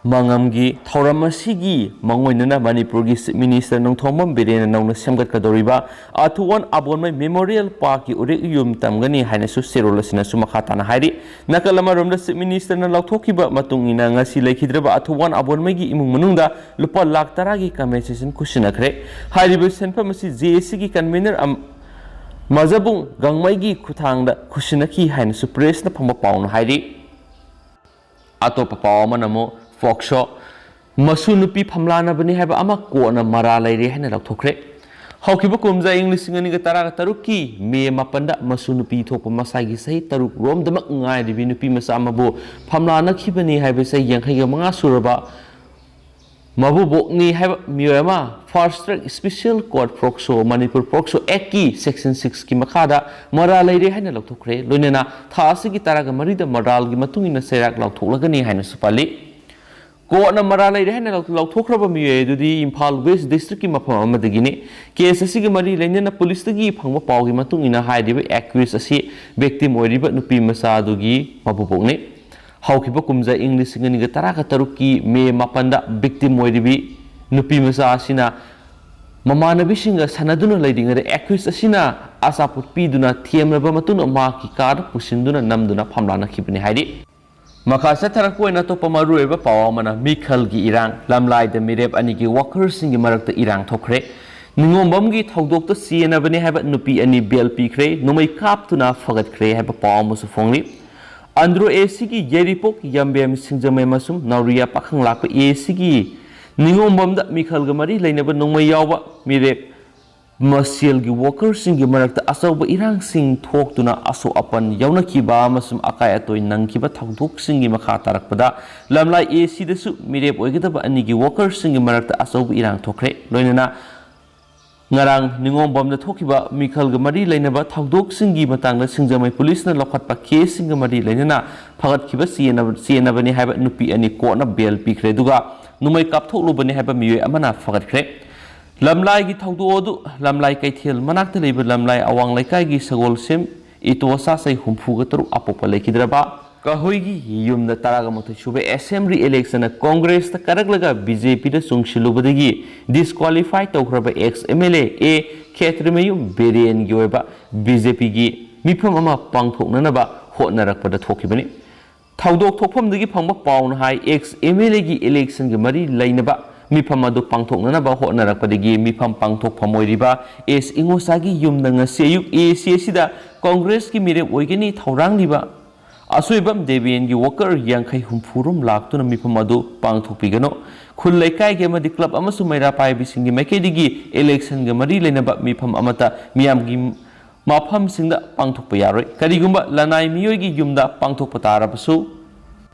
ꯃꯉꯝꯒꯤ ꯊꯧꯔꯝ ꯑꯁꯤꯒꯤ ꯃꯥꯡꯑꯣꯏꯅꯅ ꯃꯅꯤꯄꯨꯔꯒꯤ Chief Minister ꯅꯣꯡꯊꯣꯝꯕꯝ ꯕꯤꯔꯦꯟꯅ ꯅꯧꯅ ꯁꯦꯝꯒꯠꯀꯗꯧꯔꯤꯕ ꯑꯊꯨꯋꯥꯟ ꯑꯕꯣꯟꯃꯩ Memorial Parkꯀꯤ ꯎꯔꯦꯛ ꯌꯨꯝ ꯇꯝꯒꯅꯤ ꯍꯥꯏꯅꯁꯨ ꯆꯦꯔꯣꯜ ꯑꯁꯤꯅꯁꯨ ꯃꯈꯥ ꯇꯥꯅ ꯍꯥꯏꯔꯤ꯫ ꯅꯥꯀꯜ ꯑꯃꯔꯣꯝꯗ Chief Ministerꯅ ꯂꯥꯎꯊꯣꯛꯈꯤꯕ ꯃꯇꯨꯡ ꯏꯟꯅ ꯉꯁꯤ ꯂꯩꯈꯤꯗ꯭ꯔꯕ ꯑꯊꯨꯋꯥꯟ ꯑꯕꯣꯟꯃꯩꯒꯤ ꯏꯃꯨꯡ ꯃꯅꯨꯡꯗ ꯂꯨꯄꯥ ꯂꯥꯈ ꯇꯔꯥꯒꯤ compensation ꯈꯨꯠꯁꯤꯟꯅꯈ꯭ꯔꯦ꯫ ꯍꯥꯏꯔꯤꯕ ꯁꯦꯟꯐꯝ ꯑꯁꯤ ꯖꯦ ꯑꯦ ꯁꯤꯒꯤ convener ꯑꯝ-, ꯃꯖꯕꯨꯡ ꯒꯥꯡꯃꯩꯒꯤ ꯈꯨꯠꯊꯥꯡꯗ ꯈꯨꯠꯁꯤꯟꯅꯈꯤ ꯍꯥꯏꯅꯁꯨ pressꯅ ꯐꯪꯕ ꯄꯥꯎꯅ ꯍꯥꯏꯔꯤ꯫ ꯑꯇꯣꯞꯄ ꯄꯥꯎ ꯑꯃꯅ ꯑꯃꯨꯛ ꯐꯣꯛꯁꯣ, ꯃꯁꯨ ꯅꯨꯄꯤ ꯐꯝꯂꯥꯅꯕꯅꯤ ꯍꯥꯏꯕ ꯑꯃ ꯀꯣꯟꯅ ꯃꯔꯥ ꯂꯩꯔꯦ ꯍꯥꯏꯅ ꯂꯥꯎꯊꯣꯛꯈ꯭ꯔꯦ꯫ ꯍꯧꯈꯤꯕ ꯀꯨꯝꯖꯥ ꯏꯪ ꯂꯤꯁꯤꯡ ꯑꯅꯤꯒ ꯇꯔꯥꯒ ꯇꯔꯨꯛꯀꯤ ꯃꯦ ꯃꯥꯄꯟꯗ ꯃꯁꯨ ꯅꯨꯄꯤ ꯊꯣꯛꯄ ꯃꯁꯥꯒꯤ ꯆꯍꯤ ꯇꯔꯨꯛ ꯔꯣꯝꯗꯃꯛ ꯉꯥꯏꯔꯤꯕꯤ ꯅꯨꯄꯤ ꯃꯆꯥ ꯑꯃꯕꯨ ꯐꯝꯂꯥꯅꯈꯤꯕꯅꯤ ꯍꯥꯏꯕ ꯆꯍꯤ ꯌꯥꯡꯈꯩꯒ ꯃꯉꯥ ꯁꯨꯔꯕ ꯃꯕꯨꯕꯣꯛꯅꯤ ꯍꯥꯏꯕ ꯃꯤꯑꯣꯏ ꯑꯃ Fast Track Special Court POCSO, Manipur POCSO Act ꯀꯤ Section six ꯀꯤ ꯃꯈꯥꯗ ꯃꯔꯥꯜ ꯂꯩꯔꯦ ꯍꯥꯏꯅ ꯂꯧꯊꯣꯛꯈ꯭ꯔꯦ꯫ ꯂꯣꯏꯅꯅ ꯊꯥ ꯑꯁꯤꯒꯤ ꯇꯔꯥꯒ ꯃꯔꯤꯗ ꯃꯔꯥꯜꯒꯤ ꯃꯇꯨꯡ ꯏꯟꯅ ꯆꯩꯔꯥꯛ ꯂꯥꯎꯊꯣꯛꯂꯒꯅꯤ ꯍꯥꯏꯅꯁꯨ ꯄꯜꯂꯤ꯫ Courtꯅ ꯃꯔꯥꯜ ꯂꯩꯔꯦ ꯍꯥꯏꯅ ꯂꯧ-, ꯂꯧꯊꯣꯛꯈ꯭ꯔꯕ ꯃꯤꯑꯣꯏ ꯑꯗꯨꯗꯤ ꯏꯝꯐꯥꯜ West Districtꯀꯤ ꯃꯐꯝ ꯑꯃꯗꯒꯤꯅꯤ꯫ Case ꯑꯁꯤꯒ ꯃꯔꯤ ꯂꯩꯅꯅ ꯄꯨꯂꯤꯁꯇꯒꯤ ꯐꯪꯕ ꯄꯥꯎꯒꯤ ꯃꯇꯨꯡ ꯏꯟꯅ ꯍꯥꯏꯔꯤꯕ accused ꯑꯁꯤ victim ꯑꯣꯏꯔꯤꯕ ꯅꯨꯄꯤ ꯃꯆꯥ ꯑꯗꯨꯒꯤ ꯃꯕꯨꯕꯣꯛꯅꯤ꯫ ꯍꯧꯈꯤꯕ ꯀꯨꯝꯖꯥ ꯏꯪ ꯂꯤꯁꯤꯡ ꯑꯅꯤꯒ ꯇꯔꯥꯒ ꯇꯔꯨꯛꯀꯤ May ꯃꯥꯄꯟꯗ victim ꯑꯣꯏꯔꯤꯕꯤ ꯅꯨꯄꯤ ꯃꯆꯥ ꯑꯁꯤꯅ ꯃꯃꯥꯟꯅꯕꯤꯁꯤꯡꯒ ꯁꯥꯟꯅꯗꯨꯅ ꯂꯩꯔꯤꯉꯩꯗ accused ꯑꯁꯤꯅ ꯑꯆꯥꯄꯣꯠ ꯄꯤꯗꯨꯅ ꯊꯦꯝꯂꯕ ꯃꯇꯨꯡꯗ ꯃꯍꯥꯛꯀꯤ carꯗ ꯄꯨꯁꯤꯟꯗꯨꯅ ꯅꯝꯗꯨꯅ ꯐꯝꯂꯥꯅꯈꯤꯕꯅꯤ ꯍꯥꯏꯔꯤ꯫ ꯃꯈꯥ ꯆꯠꯊꯔꯛꯄ ꯑꯣꯏꯅ ꯑꯇꯣꯞꯄ ꯃꯔꯨꯑꯣꯏꯕ ꯄꯥꯎ ꯑꯃꯅ ꯃꯤꯈꯜꯒꯤ ꯏꯔꯥꯡ, ꯂꯝꯂꯥꯏꯗ ꯃꯤꯔꯦꯞ ꯑꯅꯤꯒꯤ workerꯁꯤꯡꯒꯤ ꯃꯔꯛꯇ ꯏꯔꯥꯡ ꯊꯣꯛꯈ꯭ꯔꯦ꯫ ꯅꯤꯉꯣꯝꯕꯝꯒꯤ ꯊꯧꯗꯣꯛꯇ ꯆꯦꯟꯅꯕꯅꯤ ꯍꯥꯏꯕ ꯅꯨꯄꯤ ꯑꯅꯤ bail ꯄꯤꯈ꯭ꯔꯦ, ꯅꯣꯡꯃꯩ ꯀꯥꯞꯇꯨꯅ ꯐꯒꯠꯈ꯭ꯔꯦ ꯍꯥꯏꯕ ꯄꯥꯎ ꯑꯃꯁꯨ ꯐꯣꯡꯂꯤ꯫ ꯑꯟꯗ꯭ꯔꯣ ACꯒꯤ ꯌꯥꯏꯔꯤꯄꯣꯛ, ꯌꯥꯝꯕꯦꯝ, ꯁꯤꯡꯖꯃꯩ ꯑꯃꯁꯨꯡ ꯅꯥꯎꯔꯤꯌꯥ ꯄꯥꯈꯪꯂꯥꯛꯄ ACꯒꯤ ꯅꯤꯉꯣꯝꯕꯝꯗ ꯃꯤꯈꯜꯒ ꯃꯔꯤ ꯂꯩꯅꯕ ꯅꯣꯡꯃꯩ ꯌꯥꯎꯕ ꯃꯤꯔꯦꯞ ꯃꯁꯦꯜꯒꯤ workerꯁꯤꯡꯒꯤ ꯃꯔꯛꯇ ꯑꯆꯧꯕ ꯏꯔꯥꯡꯁꯤꯡ ꯊꯣꯛꯇꯨꯅ ꯑꯁꯣꯛ ꯑꯄꯟ ꯌꯥꯎꯅꯈꯤꯕ ꯑꯃꯁꯨꯡ ꯑꯀꯥꯏ ꯑꯇꯣꯏ ꯅꯪꯈꯤꯕ ꯊꯧꯗꯣꯛꯁꯤꯡꯒꯤ ꯃꯈꯥ ꯇꯥꯔꯛꯄꯗ ꯂꯝꯂꯥꯏ ACꯗꯁꯨ ꯃꯤꯔꯦꯞ ꯑꯣꯏꯒꯗꯕ ꯑꯅꯤꯒꯤ workerꯁꯤꯡꯒꯤ ꯃꯔꯛꯇ ꯑꯆꯧꯕ ꯏꯔꯥꯡ ꯊꯣꯛꯈ꯭ꯔꯦ꯫ ꯂꯣꯏꯅꯅ ꯉꯔꯥꯡ ꯅꯤꯉꯣꯝꯕꯝꯗ ꯊꯣꯛꯈꯤꯕ ꯃꯤꯈꯜꯒ ꯃꯔꯤ ꯂꯩꯅꯕ ꯊꯧꯗꯣꯛꯁꯤꯡꯒꯤ ꯃꯇꯥꯡꯗ ꯁꯤꯡꯖꯃꯩ ꯄꯨꯂꯤꯁꯅ ꯂꯧꯈꯠꯄ caseꯁꯤꯡꯒ ꯃꯔꯤ ꯂꯩꯅꯅ ꯐꯒꯠꯈꯤꯕ ꯆꯦꯟꯅꯕ-, ꯆꯦꯟꯅꯕꯅꯤ ꯍꯥꯏꯕ ꯅꯨꯄꯤ ꯑꯅꯤ courtꯅ bail ꯄꯤꯈ꯭ꯔꯦ꯫ ꯑꯗꯨꯒ ꯅꯣꯡꯃꯩ ꯀꯥꯞꯊꯣꯛꯂꯨꯕꯅꯤ ꯍꯥꯏꯕ ꯃꯤꯑꯣꯏ ꯑꯃꯅ ꯐꯒꯠꯈ꯭ꯔꯦ꯫ ꯂꯝꯂꯥꯏꯒꯤ ꯊꯧꯗꯣꯛ ꯑꯗꯨ ꯂꯝꯂꯥꯏ ꯀꯩꯊꯦꯜ ꯃꯅꯥꯛꯇ ꯂꯩꯕ ꯂꯝꯂꯥꯏ ꯑꯋꯥꯡ ꯂꯩꯀꯥꯏꯒꯤ ꯁꯒꯣꯜꯁꯦꯝ ꯏꯇꯣꯆꯥ ꯆꯍꯤ ꯍꯨꯝꯐꯨꯒ ꯇꯔꯨꯛ ꯑꯄꯣꯛꯄ ꯂꯩꯈꯤꯗ꯭ꯔꯕ ꯀꯍꯣꯏꯒꯤ ꯌꯨꯝꯗ ꯇꯔꯥꯒ ꯃꯥꯊꯣꯏ ꯁꯨꯕ assembly electionꯗ Congressꯇ ꯀꯥꯔꯛꯂꯒ BJPꯗ ꯆꯣꯡꯁꯤꯜꯂꯨꯕꯗꯒꯤ disqualify ꯇꯧꯈ꯭ꯔꯕ ex MLA A ꯈꯦꯇ꯭ꯔꯤꯃꯌꯨꯝ ꯕꯤꯔꯦꯟꯒꯤ ꯑꯣꯏꯕ BJPꯒꯤ ꯃꯤꯐꯝ ꯑꯃ ꯄꯥꯡꯊꯣꯛꯅꯅꯕ ꯍꯣꯠꯅꯔꯛꯄꯗ ꯊꯣꯛꯈꯤꯕꯅꯤ꯫ ꯊꯧꯗꯣꯛ ꯊꯣꯛꯐꯝꯗꯒꯤ ꯐꯪꯕ ꯄꯥꯎꯅ ꯍꯥꯏ, ex MLAꯒꯤ electionꯒ ꯃꯔꯤ ꯂꯩꯅꯕ ꯃꯤꯐꯝ ꯑꯗꯨ ꯄꯥꯡꯊꯣꯛꯅꯅꯕ ꯍꯣꯠꯅꯔꯛꯄꯗꯒꯤ ꯃꯤꯐꯝ ꯄꯥꯡꯊꯣꯛꯐꯝ ꯑꯣꯏꯔꯤꯕ ꯑꯦꯁ ꯏꯉꯣꯆꯥꯒꯤ ꯌꯨꯝꯗ ꯉꯁꯤ ꯑꯌꯨꯛ ACꯁꯤꯗ Congressꯀꯤ ꯃꯤꯔꯦꯞ ꯑꯣꯏꯒꯅꯤ ꯊꯧꯔꯥꯡꯂꯤꯕ ꯑꯁꯣꯏꯕꯝ ꯗꯦꯕꯦꯟꯒꯤ worker ꯌꯥꯡꯈꯩ ꯍꯨꯝꯐꯨ ꯔꯣꯝ ꯂꯥꯛꯇꯨꯅ ꯃꯤꯐꯝ ꯑꯗꯨ ꯄꯥꯡꯊꯣꯛꯄꯤꯒꯅꯨ꯫ ꯈꯨꯜ ꯂꯩꯀꯥꯏꯒꯤ ꯑꯃꯗꯤ club ꯑꯃꯁꯨꯡ ꯃꯩꯔꯥ ꯄꯥꯏꯕꯤꯁꯤꯡꯒꯤ ꯃꯥꯏꯀꯩꯗꯒꯤ electionꯒ ꯃꯔꯤ ꯂꯩꯅꯕ ꯃꯤꯐꯝ ꯑꯃꯠꯇ ꯃꯤꯌꯥꯝꯒꯤ ꯃꯐꯝꯁꯤꯡꯗ ꯄꯥꯡꯊꯣꯛꯄ ꯌꯥꯔꯣꯏ꯫ ꯀꯔꯤꯒꯨꯝꯕ ꯂꯅꯥꯏ ꯃꯤꯑꯣꯏꯒꯤ ꯌꯨꯝꯗ ꯄꯥꯡꯊꯣꯛꯄ ꯇꯥꯔꯕꯁꯨ,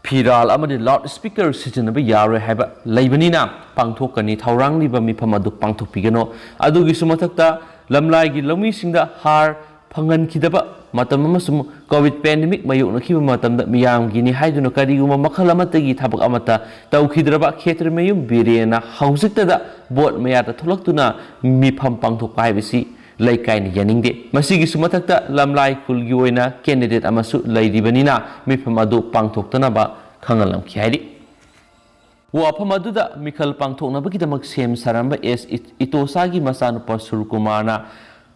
ꯐꯤꯔꯥꯜ ꯑꯃꯗꯤ ꯂꯥꯎꯗ ꯁ꯭ꯄꯤꯀꯔ ꯁꯤꯖꯤꯟꯅꯕ ꯌꯥꯔꯣꯏ ꯍꯥꯏꯕ ꯂꯩꯕꯅꯤꯅ, ꯄꯥꯡꯊꯣꯛꯀꯅꯤ ꯊꯧꯔꯥꯡꯂꯤꯕ ꯃꯤꯐꯝ ꯑꯗꯨ ꯄꯥꯡꯊꯣꯛꯄꯤꯒꯅꯨ꯫ ꯑꯗꯨꯒꯤꯁꯨ ꯃꯊꯛꯇ, ꯂꯝꯂꯥꯏꯒꯤ ꯂꯧꯃꯤꯁꯤꯡꯗ ꯍꯥꯔ ꯐꯪꯍꯟꯈꯤꯗꯕ ꯃꯇꯝ ꯑꯃꯁꯨꯡ ꯀꯣꯚꯤꯗ ꯄꯦꯟꯗꯦꯃꯤꯛ ꯃꯥꯌꯣꯛꯅꯈꯤꯕ ꯃꯇꯝꯗ ꯃꯤꯌꯥꯝꯒꯤꯅꯤ ꯍꯥꯏꯗꯨꯅ ꯀꯔꯤꯒꯨꯝꯕ ꯃꯈꯜ ꯑꯃꯠꯇꯒꯤ ꯊꯕꯛ ꯑꯃꯠꯇ ꯇꯧꯈꯤꯗ꯭ꯔꯕ ꯈꯦꯇ꯭ꯔꯤꯃꯌꯨꯝ ꯕꯤꯔꯦꯟꯅ ꯍꯧꯖꯤꯛꯇꯗ ꯚꯣꯠ ꯃꯌꯥꯗ ꯊꯣꯛꯂꯛꯇꯨꯅ ꯃꯤꯐꯝ ꯄꯥꯡꯊꯣꯛꯄ ꯍꯥꯏꯕꯁꯤ ꯂꯩꯀꯥꯏꯅ ꯌꯥꯅꯤꯡꯗꯦ꯫ ꯃꯁꯤꯒꯤꯁꯨ ꯃꯊꯛꯇ, ꯂꯝꯂꯥꯏ ꯈꯨꯜꯒꯤ ꯑꯣꯏꯅ ꯀꯦꯟꯗꯤꯗꯦꯠ ꯑꯃꯁꯨ ꯂꯩꯔꯤꯕꯅꯤꯅ, ꯃꯤꯐꯝ ꯑꯗꯨ ꯄꯥꯡꯊꯣꯛꯇꯅꯕ ꯈꯪꯍꯜꯂꯝꯈꯤ ꯍꯥꯏꯔꯤ꯫ ꯋꯥꯐꯝ ꯑꯗꯨꯗ ꯃꯤꯈꯜ ꯄꯥꯡꯊꯣꯛꯅꯕꯒꯤꯗꯃꯛ ꯁꯦꯝ ꯁꯥꯔꯝꯕ ꯑꯦꯁ ꯏ-, ꯏꯇꯣꯁꯥꯒꯤ ꯃꯆꯥꯅꯨꯄꯥ ꯁꯨꯔꯀꯨꯃꯥꯔꯅ,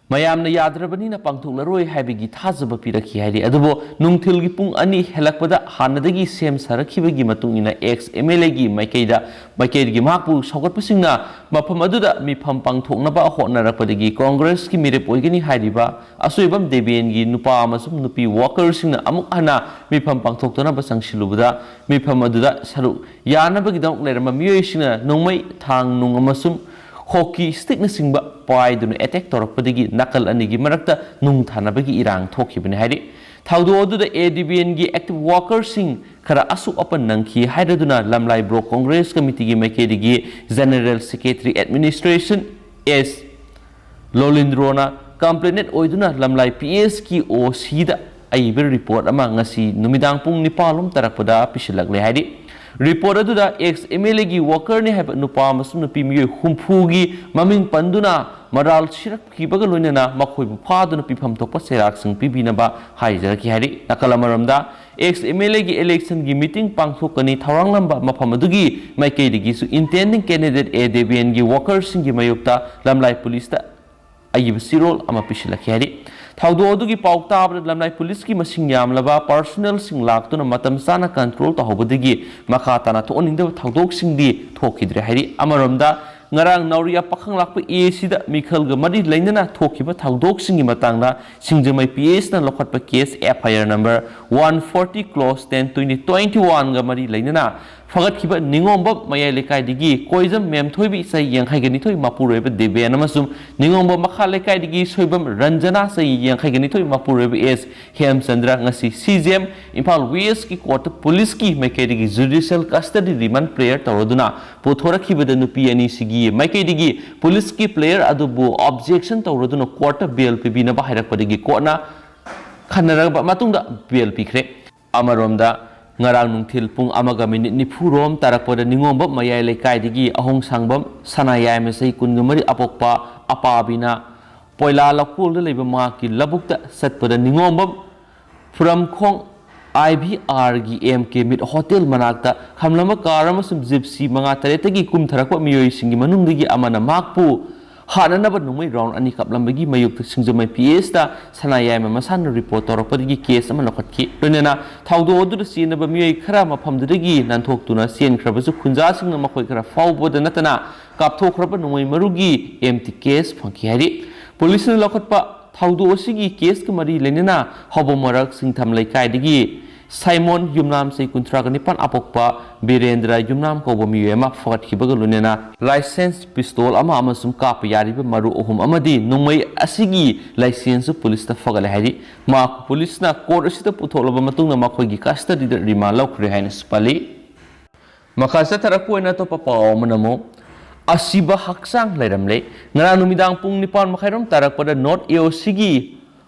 "ꯃꯌꯥꯝꯅ ꯌꯥꯗ꯭ꯔꯕꯅꯤꯅ ꯄꯥꯡꯊꯣꯛꯂꯔꯣꯏ" ꯍꯥꯏꯕꯒꯤ ꯊꯥꯖꯕ ꯄꯤꯔꯛꯈꯤ ꯍꯥꯏꯔꯤ꯫ ꯑꯗꯨꯕꯨ ꯅꯨꯡꯊꯤꯜꯒꯤ ꯄꯨꯡ ꯑꯅꯤ ꯍꯦꯜꯂꯛꯄꯗ ꯍꯥꯟꯅꯗꯒꯤ ꯁꯦꯝ ꯁꯥꯔꯛꯈꯤꯕꯒꯤ ꯃꯇꯨꯡ ꯏꯟꯅ, ꯑꯦꯛꯁ ꯑꯦꯝ ꯑꯦꯜ ꯑꯦꯒꯤ ꯃꯥꯏꯀꯩꯗ, ꯃꯥꯏꯀꯩꯗꯒꯤ ꯃꯍꯥꯛꯄꯨ ꯁꯧꯒꯠꯄꯁꯤꯡꯅ ꯃꯐꯝ ꯑꯗꯨꯗ ꯃꯤꯐꯝ ꯄꯥꯡꯊꯣꯛꯅꯕ ꯍꯣꯠꯅꯔꯛꯄꯗꯒꯤ ꯀꯣꯡꯒ꯭ꯔꯦꯁꯀꯤ ꯃꯤꯔꯦꯞ ꯑꯣꯏꯒꯅꯤ ꯍꯥꯏꯔꯤꯕ ꯑꯁꯣꯏꯕꯝ ꯗꯦꯕꯦꯟꯒꯤ ꯅꯨꯄꯥ ꯑꯃꯁꯨꯡ ꯅꯨꯄꯤ ꯋꯥꯀꯔꯁꯤꯡꯅ ꯑꯃꯨꯛ ꯍꯟꯅ ꯃꯤꯐꯝ ꯄꯥꯡꯊꯣꯛꯇꯅꯕ ꯆꯪꯁꯤꯜꯂꯨꯕꯗ, ꯃꯤꯐꯝ ꯑꯗꯨꯗ ꯁꯔꯨꯛ ꯌꯥꯅꯕꯒꯤꯗꯃꯛ ꯂꯩꯔꯝꯕ ꯃꯤꯑꯣꯏꯁꯤꯡꯅ ꯅꯣꯡꯃꯩ, ꯊꯥꯡ ꯅꯨꯡ ꯑꯃꯁꯨꯡ ꯍꯣꯀꯤ ꯁ꯭ꯇꯤꯛꯅꯆꯤꯡꯕ ꯄꯥꯏꯗꯨꯅ ꯑꯦꯇꯦꯛ ꯇꯧꯔꯛꯄꯗꯒꯤ ꯅꯥꯀꯜ ꯑꯅꯤꯒꯤ ꯃꯔꯛꯇ ꯅꯨꯡ ꯊꯥꯅꯕꯒꯤ ꯏꯔꯥꯡ ꯊꯣꯛꯈꯤꯕꯅꯤ ꯍꯥꯏꯔꯤ꯫ ꯊꯧꯗꯣꯛ ꯑꯗꯨꯗ ꯑꯦ ꯗꯤ ꯕꯤ ꯑꯦꯟꯒꯤ ꯑꯦꯛꯇꯤꯚ ꯋꯥꯀꯔꯁꯤꯡ ꯈꯔ ꯑꯁꯣꯛ ꯑꯄꯟ ꯅꯪꯈꯤ ꯍꯥꯏꯔꯗꯨꯅ ꯂꯝꯂꯥꯏ ꯕ꯭ꯂꯣꯛ ꯀꯣꯡꯒ꯭ꯔꯦꯁ ꯀꯃꯤꯇꯤꯒꯤ ꯃꯥꯏꯀꯩꯗꯒꯤ ꯖꯦꯅꯔꯦꯜ ꯁꯦꯀ꯭ꯔꯦꯇꯔꯤ ꯑꯦꯗꯃꯤꯅꯤꯁꯇ꯭ꯔꯦꯁꯟ ꯑꯦꯁ ꯂꯣꯂꯤꯟꯗ꯭ꯔꯣꯅ ꯀꯝꯄ꯭ꯂꯦꯅꯦꯟ ꯑꯣꯏꯗꯨꯅ ꯂꯝꯂꯥꯏ ꯄꯤ ꯑꯦꯁꯀꯤ ꯑꯣ ꯁꯤꯗ ꯑꯏꯕ ꯔꯤꯄꯣꯔꯠ ꯑꯃ ꯉꯁꯤ ꯅꯨꯃꯤꯗꯥꯡ ꯄꯨꯡ ꯅꯤꯄꯥꯜ ꯂꯣꯝ ꯇꯥꯔꯛꯄꯗ ꯄꯤꯁꯤꯜꯂꯛꯂꯦ ꯍꯥꯏꯔꯤ꯫ ꯔꯤꯄꯣꯔꯠ ꯑꯗꯨꯗ ꯑꯦꯛꯁ ꯑꯦꯝ ꯑꯦꯜ ꯑꯦꯒꯤ ꯋꯥꯀꯔꯅꯤ ꯍꯥꯏꯕ ꯅꯨꯄꯥ ꯑꯃꯁꯨꯡ ꯅꯨꯄꯤ ꯃꯤꯑꯣꯏ ꯍꯨꯝꯐꯨꯒꯤ ꯃꯃꯤꯡ ꯄꯟꯗꯨꯅ ꯃꯔꯥꯜ ꯁꯤꯔꯛꯈꯤꯕꯒ ꯂꯣꯏꯅꯅ ꯃꯈꯣꯏꯕꯨ ꯐꯥꯗꯨꯅ ꯄꯤꯐꯝ ꯊꯣꯛꯄ ꯆꯩꯔꯥꯛꯁꯤꯡ ꯄꯤꯕꯤꯅꯕ ꯍꯥꯏꯖꯔꯛꯈꯤ ꯍꯥꯏꯔꯤ꯫ ꯅꯥꯀꯜ ꯑꯃꯔꯣꯝꯗ, ꯑꯦꯛꯁ ꯑꯦꯝ ꯑꯦꯜ ꯑꯦꯒꯤ ꯏꯂꯦꯛꯁꯟꯒꯤ ꯃꯤꯇꯤꯡ ꯄꯥꯡꯊꯣꯛꯀꯅꯤ ꯊꯧꯔꯥꯡꯂꯝꯕ ꯃꯐꯝ ꯑꯗꯨꯒꯤ ꯃꯥꯏꯀꯩꯗꯒꯤꯁꯨ ꯏꯟꯇꯦꯟꯗꯤꯡ ꯀꯦꯟꯗꯤꯗꯦꯠ ꯑꯦ ꯗꯦꯕꯦꯟꯒꯤ ꯋꯥꯀꯔꯁꯤꯡꯒꯤ ꯃꯥꯌꯣꯛꯇ ꯂꯝꯂꯥꯏ ꯄꯨꯂꯤꯁꯇ ꯑꯏꯕ ꯆꯦꯔꯣꯜ ꯑꯃ ꯄꯤꯁꯤꯜꯂꯛꯈꯤ ꯍꯥꯏꯔꯤ꯫ ꯊꯧꯗꯣꯛ ꯑꯗꯨꯒꯤ ꯄꯥꯎ ꯇꯥꯕꯗ ꯂꯝꯂꯥꯏ ꯄꯨꯂꯤꯁꯀꯤ ꯃꯁꯤꯡ ꯌꯥꯝꯂꯕ ꯄꯥꯔꯁꯣꯅꯦꯜꯁꯤꯡ ꯂꯥꯛꯇꯨꯅ ꯃꯇꯝ ꯆꯥꯅ ꯀꯟꯇ꯭ꯔꯣꯜ ꯇꯧꯍꯧꯕꯗꯒꯤ ꯃꯈꯥ ꯇꯥꯅ ꯊꯣꯛꯍꯟꯅꯤꯡꯗꯕ ꯊꯧꯗꯣꯛꯁꯤꯡꯗꯤ ꯊꯣꯛꯈꯤꯗ꯭ꯔꯦ ꯍꯥꯏꯔꯤ꯫ ꯑꯃꯔꯣꯝꯗ, ꯉꯔꯥꯡ ꯅꯥꯎꯔꯤꯌꯥ ꯄꯥꯈꯪ ꯂꯥꯛꯄ ꯑꯦ ꯁꯤꯗ ꯃꯤꯈꯜꯒ ꯃꯔꯤ ꯂꯩꯅꯅ ꯊꯣꯛꯈꯤꯕ ꯊꯧꯗꯣꯛꯁꯤꯡꯒꯤ ꯃꯇꯥꯡꯗ ꯁꯤꯡꯖꯃꯩ ꯄꯤ ꯑꯦꯁꯅ ꯂꯧꯈꯠꯄ case F I R number one forty close ten twenty twenty ꯋꯥꯟꯒ ꯃꯔꯤ ꯂꯩꯅꯅ ꯐꯒꯠꯈꯤꯕ ꯅꯤꯉꯣꯝꯕꯝ ꯃꯌꯥꯏ ꯂꯩꯀꯥꯏꯗꯒꯤ ꯀꯣꯏꯖꯝ ꯃꯦꯝꯊꯣꯏꯕꯤ ꯆꯍꯤ ꯌꯥꯡꯈꯩꯒ ꯅꯤꯊꯣꯏ ꯃꯄꯨꯔꯣꯏꯕ ꯗꯦꯕꯦꯟ ꯑꯃꯁꯨꯡ ꯅꯤꯉꯣꯝꯕꯝ ꯃꯈꯥ ꯂꯩꯀꯥꯏꯗꯒꯤ ꯁꯣꯏꯕꯝ ꯔꯟꯖꯅꯥ ꯆꯍꯤ ꯌꯥꯡꯈꯩꯒ ꯅꯤꯊꯣꯏ ꯃꯄꯨꯔꯣꯏꯕ ꯑꯦꯁ ꯍꯦꯝꯆꯟꯗ꯭ꯔ ꯉꯁꯤ ꯁꯤ ꯖꯤ ꯑꯦꯝ ꯏꯝꯐꯥꯜ ꯋꯦꯁꯀꯤ ꯀꯣꯔꯠꯇ ꯄꯨꯂꯤꯁꯀꯤ ꯃꯥꯏꯀꯩꯗꯒꯤ ꯖꯨꯗꯤꯁꯤꯌꯦꯜ ꯀꯁꯇꯗꯤ ꯔꯤꯃꯥꯟ ꯄ꯭ꯔꯦꯌꯔ ꯇꯧꯔꯗꯨꯅ ꯄꯨꯊꯣꯔꯛꯈꯤꯕꯗ ꯅꯨꯄꯤ ꯑꯅꯤꯁꯤꯒꯤ ꯃꯥꯏꯀꯩꯗꯒꯤ ꯄꯨꯂꯤꯁꯀꯤ ꯄ꯭ꯂꯦꯌꯔ ꯑꯗꯨꯕꯨ ꯑꯣꯕꯖꯦꯛꯁꯟ ꯇꯧꯔꯗꯨꯅ ꯀꯣꯔꯠꯇ ꯕꯦꯜ ꯄꯤꯕꯤꯅꯕ ꯍꯥꯏꯔꯛꯄꯗꯒꯤ ꯀꯣꯔꯠꯅ ꯈꯟꯅꯔꯕ ꯃꯇꯨꯡꯗ ꯕꯦꯜ ꯄꯤꯈ꯭ꯔꯦ꯫ ꯑꯃꯔꯣꯝꯗ, ꯉꯔꯥꯡ ꯅꯨꯡꯊꯤꯜ ꯄꯨꯡ ꯑꯃꯒ ꯃꯤꯅꯤꯠ ꯅꯤꯐꯨ ꯔꯣꯝ ꯇꯥꯔꯛꯄꯗ ꯅꯤꯉꯣꯝꯕꯝ ꯃꯌꯥꯏ ꯂꯩꯀꯥꯏꯗꯒꯤ ꯑꯍꯣꯡꯁꯥꯡꯕꯝ ꯁꯅꯥꯌꯥꯏꯃ ꯆꯍꯤ ꯀꯨꯟꯒ ꯃꯔꯤ ꯑꯄꯣꯛꯄ ꯑꯄꯥꯕꯤꯅ ꯄꯣꯏꯂꯥ ꯂꯧꯀꯣꯜꯗ ꯂꯩꯕ ꯃꯍꯥꯛꯀꯤ ꯂꯧꯕꯨꯛꯇ ꯆꯠꯄꯗ ꯅꯤꯉꯣꯝꯕꯝ ꯐꯨꯔꯝꯈꯣꯡ ꯑꯥꯏ ꯚꯤ ꯑꯥꯔꯒꯤ ꯑꯦꯝ ꯀꯦ ꯃꯤꯠ ꯍꯣꯇꯦꯜ ꯃꯅꯥꯛꯇ ꯈꯝꯂꯝꯕ ꯀꯥꯔ ꯑꯃꯁꯨꯡ ꯖꯤꯞꯁꯤ ꯃꯉꯥ ꯇꯔꯦꯠꯇꯒꯤ ꯀꯨꯝꯊꯔꯛꯄ ꯃꯤꯑꯣꯏꯁꯤꯡꯒꯤ ꯃꯅꯨꯡꯗꯒꯤ ꯑꯃꯅ ꯃꯍꯥꯛꯄꯨ ꯍꯥꯠꯅꯅꯕ ꯅꯣꯡꯃꯩ ꯔꯥꯎꯟ ꯑꯅꯤ ꯀꯥꯞꯂꯝꯕꯒꯤ ꯃꯥꯌꯣꯛꯇ ꯁꯤꯡꯖꯃꯩ ꯄꯤ ꯑꯦꯁꯇ ꯁꯅꯥꯌꯥꯏꯃ ꯃꯁꯥꯅ ꯔꯤꯄꯣꯔꯠ ꯇꯧꯔꯛꯄꯗꯒꯤ ꯀꯦꯁ ꯑꯃ ꯂꯧꯈꯠꯈꯤ꯫ ꯂꯣꯏꯅꯅ ꯊꯧꯗꯣꯛ ꯑꯗꯨꯗ ꯆꯦꯟꯅꯕ ꯃꯤꯑꯣꯏ ꯈꯔ ꯃꯐꯝꯗꯨꯗꯒꯤ ꯅꯥꯟꯊꯣꯛꯇꯨꯅ ꯆꯦꯟꯈ꯭ꯔꯕꯁꯨ, ꯈꯨꯟꯖꯥꯁꯤꯡꯅ ꯃꯈꯣꯏ ꯈꯔ ꯐꯥꯎꯕꯗ ꯅꯠꯇꯅ ꯀꯥꯞꯊꯣꯛꯈ꯭ꯔꯕ ꯅꯣꯡꯃꯩ ꯃꯔꯨꯒꯤ ꯑꯦꯝꯇꯤ ꯀꯦꯁ ꯐꯪꯈꯤ ꯍꯥꯏꯔꯤ꯫ ꯄꯨꯂꯤꯁꯅ ꯂꯧꯈꯠꯄ ꯊꯧꯗꯣꯛ ꯑꯁꯤꯒꯤ ꯀꯦꯁꯀ ꯃꯔꯤ ꯂꯩꯅꯅ ꯍꯧꯕ ꯃꯔꯛ ꯁꯤꯡꯊꯝ ꯂꯩꯀꯥꯏꯗꯒꯤ ꯁꯥꯏꯃꯣꯟ ꯌꯨꯝꯅꯥꯝ ꯆꯍꯤ ꯀꯨꯟꯊ꯭ꯔꯥꯒ ꯅꯤꯄꯥꯟ ꯑꯄꯣꯛꯄ ꯕꯤꯔꯦꯟꯗ꯭ꯔ ꯌꯨꯝꯅꯥꯝ ꯀꯧꯕ ꯃꯤꯑꯣꯏ ꯑꯃ ꯐꯒꯠꯈꯤꯕꯒ ꯂꯣꯏꯅꯅ ꯂꯥꯏꯁꯦꯟꯁ, ꯄꯤꯁꯇꯣꯜ ꯑꯃ ꯑꯃꯁꯨꯡ ꯀꯥꯞꯄ ꯌꯥꯔꯤꯕ ꯃꯔꯨ ꯑꯍꯨꯝ ꯑꯃꯗꯤ ꯅꯣꯡꯃꯩ ꯑꯁꯤꯒꯤ ꯂꯥꯏꯁꯦꯟꯁꯁꯨ ꯄꯨꯂꯤꯁꯇ ꯐꯒꯠꯂꯦ ꯍꯥꯏꯔꯤ꯫ ꯃꯍꯥꯛꯄꯨ ꯄꯨꯂꯤꯁꯅ ꯀꯣꯔꯠ ꯑꯁꯤꯗ ꯄꯨꯊꯣꯛꯂꯕ ꯃꯇꯨꯡꯗ ꯃꯈꯣꯏꯒꯤ ꯀꯁꯇꯗꯤꯗ ꯔꯤꯃꯥꯟ ꯂꯧꯈ꯭ꯔꯦ ꯍꯥꯏꯅꯁꯨ ꯄꯜꯂꯤ꯫ ꯃꯈꯥ ꯆꯠꯊꯔꯛꯄ ꯑꯣꯏꯅ ꯑꯇꯣꯞꯄ ꯄꯥꯎ ꯑꯃꯅ ꯑꯃꯨꯛ ꯑꯁꯤꯕ ꯍꯛꯆꯥꯡ ꯂꯩꯔꯝꯂꯦ꯫ ꯉꯔꯥꯡ ꯅꯨꯃꯤꯗꯥꯡ ꯄꯨꯡ ꯅꯤꯄꯥꯟ ꯃꯈꯥꯏꯔꯣꯝ ꯇꯥꯔꯛꯄꯗ ꯅꯣꯔꯠ ꯑꯦ ꯑꯣ ꯁꯤꯒꯤ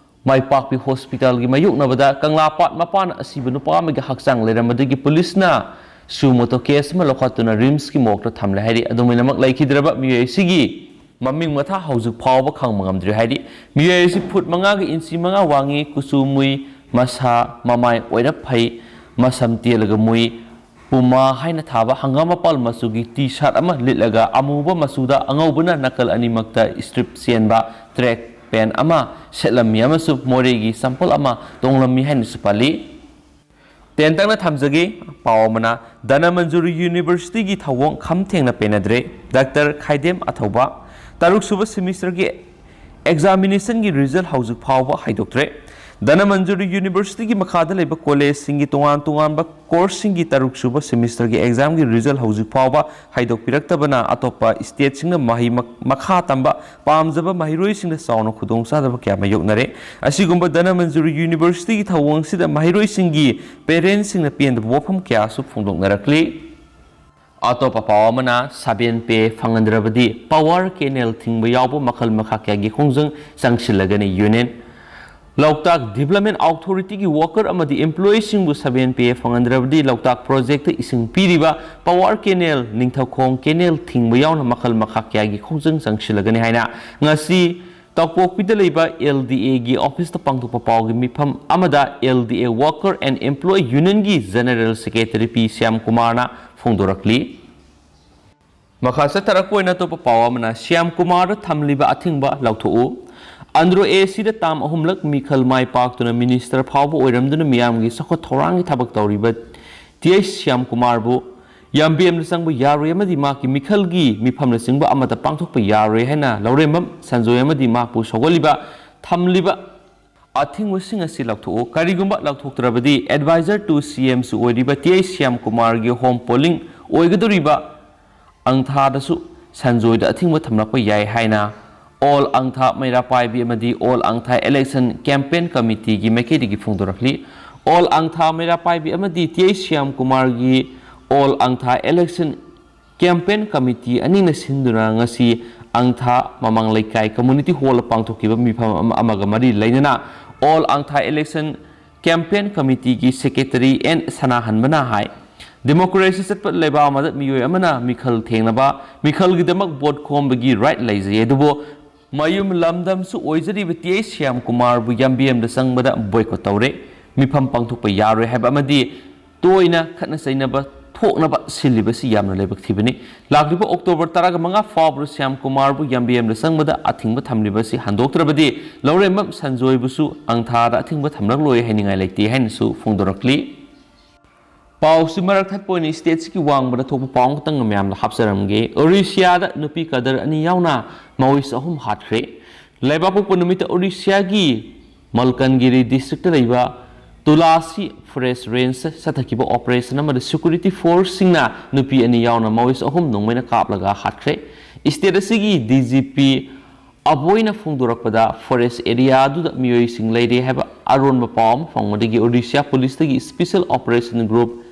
ꯃꯥꯏꯄꯥꯛꯄꯤ ꯍꯣꯁꯄꯤꯇꯥꯜꯒꯤ ꯃꯥꯌꯣꯛꯅꯕꯗ ꯀꯪꯂꯥꯄꯥꯠ ꯃꯄꯥꯟ ꯑꯁꯤꯕ ꯅꯨꯄꯥ ꯑꯃꯒꯤ ꯍꯛꯆꯥꯡ ꯂꯩꯔꯝꯕꯗꯒꯤ ꯄꯨꯂꯤꯁꯅ ꯁꯨ ꯃꯣꯇꯣ ꯀꯦꯁ ꯑꯃ ꯂꯧꯈꯠꯇꯨꯅ ꯔꯤꯝꯁꯀꯤ ꯃꯣꯔꯒꯇ ꯊꯝꯂꯦ ꯍꯥꯏꯔꯤ꯫ ꯑꯗꯨꯃꯥꯏꯅꯃꯛ ꯂꯩꯈꯤꯗ꯭ꯔꯕ ꯃꯤꯑꯣꯏ ꯑꯁꯤꯒꯤ ꯃꯃꯤꯡ ꯃꯊꯥ ꯍꯧꯖꯤꯛ ꯐꯥꯎꯕ ꯈꯪꯕ ꯉꯝꯗ꯭ꯔꯤ ꯍꯥꯏꯔꯤ꯫ ꯃꯤꯑꯣꯏ ꯑꯁꯤ ꯐꯨꯠ ꯃꯉꯥꯒ ꯏꯟꯆꯤ ꯃꯉꯥ ꯋꯥꯡꯉꯤ, ꯀꯨꯆꯨ ꯃꯨꯏ, ꯃꯁꯥ ꯃꯃꯥꯏ ꯑꯣꯏꯔꯞ ꯐꯩ, ꯃꯁꯝ ꯇꯦꯜꯂꯒ ꯃꯨꯏ, ꯄꯨꯃꯥ ꯍꯥꯏꯅ ꯊꯥꯕ ꯍꯪꯒꯥꯝ ꯃꯄꯥꯜ ꯃꯆꯨꯒꯤ ꯇꯤ ꯁꯥꯔꯠ ꯑꯃ ꯂꯤꯠꯂꯒ ꯑꯃꯨꯕ ꯃꯆꯨꯗ ꯑꯉꯧꯕꯅ ꯅꯥꯀꯜ ꯑꯅꯤꯃꯛꯇ ꯏꯁꯇ꯭ꯔꯤꯞ ꯆꯦꯟꯕ ꯇ꯭ꯔꯦꯛ ꯄꯦꯟ ꯑꯃ ꯁꯦꯠꯂꯝꯃꯤ ꯑꯃꯁꯨꯡ ꯃꯣꯔꯦꯒꯤ ꯆꯝꯄꯜ ꯑꯃ ꯇꯣꯡꯂꯝꯃꯤ ꯍꯥꯏꯅꯁꯨ ꯄꯜꯂꯤ꯫ ꯇꯦꯟꯇꯛꯅ ꯊꯝꯖꯒꯦ꯫ ꯄꯥꯎ ꯑꯃꯅ, ꯙꯅꯃꯟꯖꯨꯔꯤ ꯌꯨꯅꯤꯚꯔꯁꯤꯇꯤꯒꯤ ꯊꯧꯑꯣꯡ ꯈꯝ ꯊꯦꯡꯅ ꯄꯦꯟꯅꯗ꯭ꯔꯦ꯫ ꯗꯥꯛꯇꯔ ꯈꯥꯏꯗꯦꯝ ꯑꯊꯧꯕ꯫ ꯇꯔꯨꯛ ꯁꯨꯕ ꯁꯦꯃꯤꯁꯇꯔꯒꯤ ꯑꯦꯛꯖꯥꯃꯤꯅꯦꯁꯟꯒꯤ ꯔꯤꯖꯜ ꯍꯧꯖꯤꯛ ꯐꯥꯎꯕ ꯍꯥꯏꯗꯣꯛꯇ꯭ꯔꯦ꯫ ꯙꯅꯃꯟꯖꯨꯔꯤ ꯌꯨꯅꯤꯚꯔꯁꯤꯇꯤꯒꯤ ꯃꯈꯥꯗ ꯂꯩꯕ ꯀꯣꯂꯦꯖꯁꯤꯡꯒꯤ ꯇꯣꯉꯥꯟ ꯇꯣꯉꯥꯟꯕ ꯀꯣꯔꯁꯁꯤꯡꯒꯤ ꯇꯔꯨꯛ ꯁꯨꯕ ꯁꯦꯃꯤꯁꯇꯔꯒꯤ ꯑꯦꯛꯖꯥꯝꯒꯤ ꯔꯤꯖꯜ ꯍꯧꯖꯤꯛ ꯐꯥꯎꯕ ꯍꯥꯏꯗꯣꯛꯄꯤꯔꯛꯇꯕꯅ ꯑꯇꯣꯞꯄ ꯁ꯭ꯇꯦꯠꯁꯤꯡꯅ ꯃꯍꯩ ꯃꯛ-, ꯃꯈꯥ ꯇꯝꯕ ꯄꯥꯝꯖꯕ ꯃꯍꯩꯔꯣꯏꯁꯤꯡꯗ ꯆꯥꯎꯅ ꯈꯨꯗꯣꯡꯆꯥꯗꯕ ꯀꯌꯥ ꯃꯥꯌꯣꯛꯅꯔꯦ꯫ ꯑꯁꯤꯒꯨꯝꯕ ꯙꯅꯃꯟꯖꯨꯔꯤ ꯌꯨꯅꯤꯚꯔꯁꯤꯇꯤꯒꯤ ꯊꯧꯑꯣꯡꯁꯤꯗ ꯃꯍꯩꯔꯣꯏꯁꯤꯡꯒꯤ ꯄꯦꯔꯦꯟꯁꯁꯤꯡꯅ ꯄꯦꯟꯗꯕ ꯋꯥꯐꯝ ꯀꯌꯥꯁꯨ ꯐꯣꯡꯗꯣꯛꯅꯔꯛꯂꯤ꯫ ꯑꯇꯣꯞꯄ ꯄꯥꯎ ꯑꯃꯅ, ꯁꯕꯦꯟ ꯄꯦ ꯐꯪꯍꯟꯗ꯭ꯔꯕꯗꯤ ꯄꯋꯥꯔ ꯀꯦꯅꯦꯜ ꯊꯤꯡꯕ ꯌꯥꯎꯕ ꯃꯈꯜ ꯃꯈꯥ ꯀꯌꯥꯒꯤ ꯈꯣꯡꯖꯪ ꯆꯪꯁꯤꯜꯂꯒꯅꯤ꯫ ꯌꯨꯅꯤꯌꯟ ꯂꯣꯛꯇꯥꯛ ꯗꯤꯕꯂꯞꯃꯦꯟ ꯑꯣꯊꯣꯔꯤꯇꯤꯒꯤ ꯋꯥꯀꯔ ꯑꯃꯗꯤ ꯏꯝꯄ꯭ꯂꯣꯌꯤꯁꯤꯡꯕꯨ ꯁꯕꯦꯟ ꯄꯦ ꯐꯪꯍꯟꯗ꯭ꯔꯕꯗꯤ ꯂꯣꯛꯇꯥꯛ ꯄ꯭ꯔꯣꯖꯦꯛꯇ ꯏꯁꯤꯡ ꯄꯤꯔꯤꯕ ꯄꯋꯥꯔ ꯀꯦꯅꯦꯜ, ꯅꯤꯡꯊꯧꯈꯣꯡ ꯀꯦꯅꯦꯜ ꯊꯤꯡꯕ ꯌꯥꯎꯅ ꯃꯈꯜ ꯃꯈꯥ ꯀꯌꯥꯒꯤ ꯈꯣꯡꯖꯪ ꯆꯪꯁꯤꯜꯂꯒꯅꯤ ꯍꯥꯏꯅ ꯉꯁꯤ ꯇꯧꯄꯣꯛꯄꯤꯗ ꯂꯩꯕ ꯑꯦꯜ ꯗꯤ ꯑꯦꯒꯤ ꯑꯣꯐꯤꯁꯇ ꯄꯥꯡꯊꯣꯛꯄ ꯄꯥꯎꯒꯤ ꯃꯤꯐꯝ ꯑꯃꯗ L D A worker and employee ꯌꯨꯅꯤꯌꯟꯒꯤ ꯖꯦꯅꯔꯦꯜ ꯁꯦꯀ꯭ꯔꯦꯇꯔꯤ ꯄꯤ ꯁ꯭ꯌꯥꯝ ꯀꯨꯃꯥꯔꯅ ꯐꯣꯡꯗꯣꯔꯛꯂꯤ꯫ ꯃꯈꯥ ꯆꯠꯊꯔꯛꯄ ꯑꯣꯏꯅ ꯑꯇꯣꯞꯄ ꯄꯥꯎ ꯑꯃꯅ, ꯁ꯭ꯌꯥꯝ ꯀꯨꯃꯥꯔꯗ ꯊꯝꯂꯤꯕ ꯑꯊꯤꯡꯕ ꯂꯧꯊꯣꯛꯎ꯫ ꯑꯟꯗ꯭ꯔꯣ ꯑꯦ ꯁꯤꯗ ꯇꯥꯝ ꯑꯍꯨꯝꯂꯛ ꯃꯤꯈꯜ ꯃꯥꯏ ꯄꯥꯛꯇꯨꯅ ꯃꯤꯅꯤꯁꯇꯔ ꯐꯥꯎꯕ ꯑꯣꯏꯔꯝꯗꯨꯅ ꯃꯤꯌꯥꯝꯒꯤ ꯆꯥꯎꯈꯠ ꯊꯧꯔꯥꯡꯒꯤ ꯊꯕꯛ ꯇꯧꯔꯤꯕ ꯇꯤ ꯑꯩꯆ ꯁ꯭ꯌꯥꯝ ꯀꯨꯃꯥꯔꯕꯨ ꯌꯥꯝꯕꯦꯝꯗ ꯆꯪꯕ ꯌꯥꯔꯣꯏ ꯑꯃꯗꯤ ꯃꯍꯥꯛꯀꯤ ꯃꯤꯈꯜꯒꯤ ꯃꯤꯐꯝꯅꯆꯤꯡꯕ ꯑꯃꯠꯇ ꯄꯥꯡꯊꯣꯛꯄ ꯌꯥꯔꯣꯏ ꯍꯥꯏꯅ ꯂꯧꯔꯦꯝꯕꯝ ꯁꯟꯖꯣꯏ ꯑꯃꯗꯤ ꯃꯍꯥꯛꯄꯨ ꯁꯧꯒꯠꯂꯤꯕ ꯊꯝꯂꯤꯕ ꯑꯊꯤꯡꯕꯁꯤꯡ ꯑꯁꯤ ꯂꯧꯊꯣꯛꯎ꯫ ꯀꯔꯤꯒꯨꯝꯕ ꯂꯧꯊꯣꯛꯇ꯭ꯔꯕꯗꯤ ꯑꯦꯗꯚꯥꯏꯖꯔ ꯇꯨ ꯁꯤ ꯑꯦꯝꯁꯨ ꯑꯣꯏꯔꯤꯕ ꯇꯤ ꯑꯩꯆ ꯁ꯭ꯌꯥꯝ ꯀꯨꯃꯥꯔꯒꯤ ꯍꯣꯝ ꯄꯣꯂꯤꯡ ꯑꯣꯏꯒꯗꯧꯔꯤꯕ ꯑꯪꯊꯥꯗꯁꯨ ꯁꯟꯖꯣꯏꯗ ꯑꯊꯤꯡꯕ ꯊꯝꯂꯛꯄ ꯌꯥꯏ ꯍꯥꯏꯅ ꯑꯣꯜ ꯑꯪꯊꯥ ꯃꯩꯔꯥ ꯄꯥꯏꯕꯤ ꯑꯃꯗꯤ ꯑꯣꯜ ꯑꯪꯊꯥ ꯏꯂꯦꯛꯁꯟ ꯀꯦꯝꯄꯦꯟ ꯀꯃꯤꯇꯤꯒꯤ ꯃꯥꯏꯀꯩꯗꯒꯤ ꯐꯣꯡꯗꯣꯔꯛꯂꯤ꯫ ꯑꯣꯜ ꯑꯪꯊꯥ ꯃꯩꯔꯥ ꯄꯥꯏꯕꯤ ꯑꯃꯗꯤ ꯇꯤ ꯑꯩꯆ ꯁ꯭ꯌꯥꯝ ꯀꯨꯃꯥꯔꯒꯤ ꯑꯣꯜ ꯑꯪꯊꯥ ꯏꯂꯦꯛꯁꯟ ꯀꯦꯝꯄꯦꯟ ꯀꯃꯤꯇꯤ ꯑꯅꯤꯅ ꯁꯤꯟꯗꯨꯅ ꯉꯁꯤ ꯑꯪꯊꯥ ꯃꯃꯥꯡ ꯂꯩꯀꯥꯏ ꯀꯝꯃ꯭ꯌꯨꯅꯤꯇꯤ ꯍꯣꯜꯗ ꯄꯥꯡꯊꯣꯛꯈꯤꯕ ꯃꯤꯐꯝ ꯑꯃ ꯑꯃꯒ ꯃꯔꯤ ꯂꯩꯅꯅ ꯑꯣꯜ ꯑꯪꯊꯥ ꯏꯂꯦꯛꯁꯟ ꯀꯦꯝꯄꯦꯟ ꯀꯃꯤꯇꯤꯒꯤ ꯁꯦꯀ꯭ꯔꯦꯇꯔꯤ ꯑꯦꯟ ꯁꯅꯥꯍꯟꯕꯅ ꯍꯥꯏ, ꯗꯦꯃꯣꯀ꯭ꯔꯦꯁꯤ ꯆꯠꯄ ꯂꯩꯕꯥꯛ ꯑꯃꯗ ꯃꯤꯑꯣꯏ ꯑꯃꯅ ꯃꯤꯈꯜ ꯊꯦꯡꯅꯕ, ꯃꯤꯈꯜꯒꯤꯗꯃꯛ ꯚꯣꯠ ꯈꯣꯝꯕꯒꯤ ꯔꯥꯏꯠ ꯂꯩꯖꯩ, ꯑꯗꯨꯕꯨ ꯃꯌꯨꯝ ꯂꯝꯗꯝꯁꯨ ꯑꯣꯏꯖꯔꯤꯕ ꯇꯤ ꯑꯩꯆ ꯁ꯭ꯌꯥꯝ ꯀꯨꯃꯥꯔꯕꯨ ꯌꯥꯝꯕꯦꯝꯗ ꯆꯪꯕꯗ ꯕꯣꯏꯀꯣꯠ ꯇꯧꯔꯦ, ꯃꯤꯐꯝ ꯄꯥꯡꯊꯣꯛꯄ ꯌꯥꯔꯣꯏ ꯍꯥꯏꯕ ꯑꯃꯗꯤ ꯇꯣꯏꯅ ꯈꯠꯅ ꯆꯩꯅꯕ ꯊꯣꯛꯅꯕ ꯁꯤꯜꯂꯤꯕꯁꯤ ꯌꯥꯝꯅ ꯂꯥꯏꯕꯛ ꯊꯤꯕꯅꯤ꯫ ꯂꯥꯛꯂꯤꯕ ꯑꯣꯛꯇꯣꯕꯔ ꯇꯔꯥꯃꯉꯥ ꯐꯥꯎꯕꯗ ꯁ꯭ꯌꯥꯝ ꯀꯨꯃꯥꯔꯕꯨ ꯌꯥꯝꯕꯦꯝꯗ ꯆꯪꯕꯗ ꯑꯊꯤꯡꯕ ꯊꯝꯂꯤꯕꯁꯤ ꯍꯟꯗꯣꯛꯇ꯭ꯔꯕꯗꯤ ꯂꯧꯔꯦꯝꯕꯝ ꯁꯟꯖꯣꯏꯕꯨꯁꯨ ꯑꯪꯊꯥꯗ ꯑꯊꯤꯡꯕ ꯊꯝꯂꯛꯂꯣꯏ ꯍꯥꯏꯅꯤꯡꯉꯥꯏ ꯂꯩꯇꯦ ꯍꯥꯏꯅꯁꯨ ꯐꯣꯡꯗꯣꯔꯛꯂꯤ꯫ ꯄꯥꯎꯁꯤ ꯃꯔꯛ ꯊꯠꯄ ꯑꯣꯏꯅ ꯁ꯭ꯇꯦꯠꯁꯤꯒꯤ ꯋꯥꯡꯃꯗ ꯊꯣꯛꯄ ꯄꯥꯎ ꯑꯃꯈꯛꯇꯪ ꯃꯌꯥꯝꯗ ꯍꯥꯞꯆꯔꯝꯒꯦ꯫ ꯑꯣꯔꯤꯁꯤꯌꯥꯗ ꯅꯨꯄꯤ ꯀꯗꯔ ꯑꯅꯤ ꯌꯥꯎꯅ ꯃꯥꯑꯣꯏꯁ ꯑꯍꯨꯝ ꯍꯥꯠꯈ꯭ꯔꯦ꯫ ꯂꯩꯕꯥꯛꯄꯣꯛꯄ ꯅꯨꯃꯤꯠꯇ ꯑꯣꯔꯤꯁꯤꯌꯥꯒꯤ ꯃꯜꯀꯟꯒꯤꯔꯤ ꯗꯤꯁꯇ꯭ꯔꯤꯛꯇ ꯂꯩꯕ ꯇꯨꯂꯥꯁꯤ ꯐꯣꯔꯦꯁ ꯔꯦꯟꯖꯇ ꯆꯠꯊꯈꯤꯕ ꯑꯣꯄꯔꯦꯁꯟ ꯑꯃꯗ ꯁꯦꯀ꯭ꯌꯨꯔꯤꯇꯤ ꯐꯣꯔꯁꯁꯤꯡꯅ ꯅꯨꯄꯤ ꯑꯅꯤ ꯌꯥꯎꯅ ꯃꯥꯑꯣꯏꯁ ꯑꯍꯨꯝ ꯅꯣꯡꯃꯩꯅ ꯀꯥꯞꯂꯒ ꯍꯥꯠꯈ꯭ꯔꯦ꯫ ꯁ꯭ꯇꯦꯠ ꯑꯁꯤꯒꯤ D G P ꯑꯕꯣꯏꯅ ꯐꯣꯡꯗꯣꯔꯛꯄꯗ, forest area ꯑꯗꯨꯗ ꯃꯤꯑꯣꯏꯁꯤꯡ ꯂꯩꯔꯦ ꯍꯥꯏꯕ ꯑꯔꯣꯟꯕ ꯄꯥꯎ ꯑꯃ ꯐꯪꯕꯗꯒꯤ ꯑꯣꯗꯤꯁꯥ ꯄꯨꯂꯤꯁꯇꯒꯤ ꯁ꯭ꯄꯦꯁꯦꯜ ꯑꯣꯄꯔꯦꯁꯟ ꯒ꯭ꯔꯨꯞ,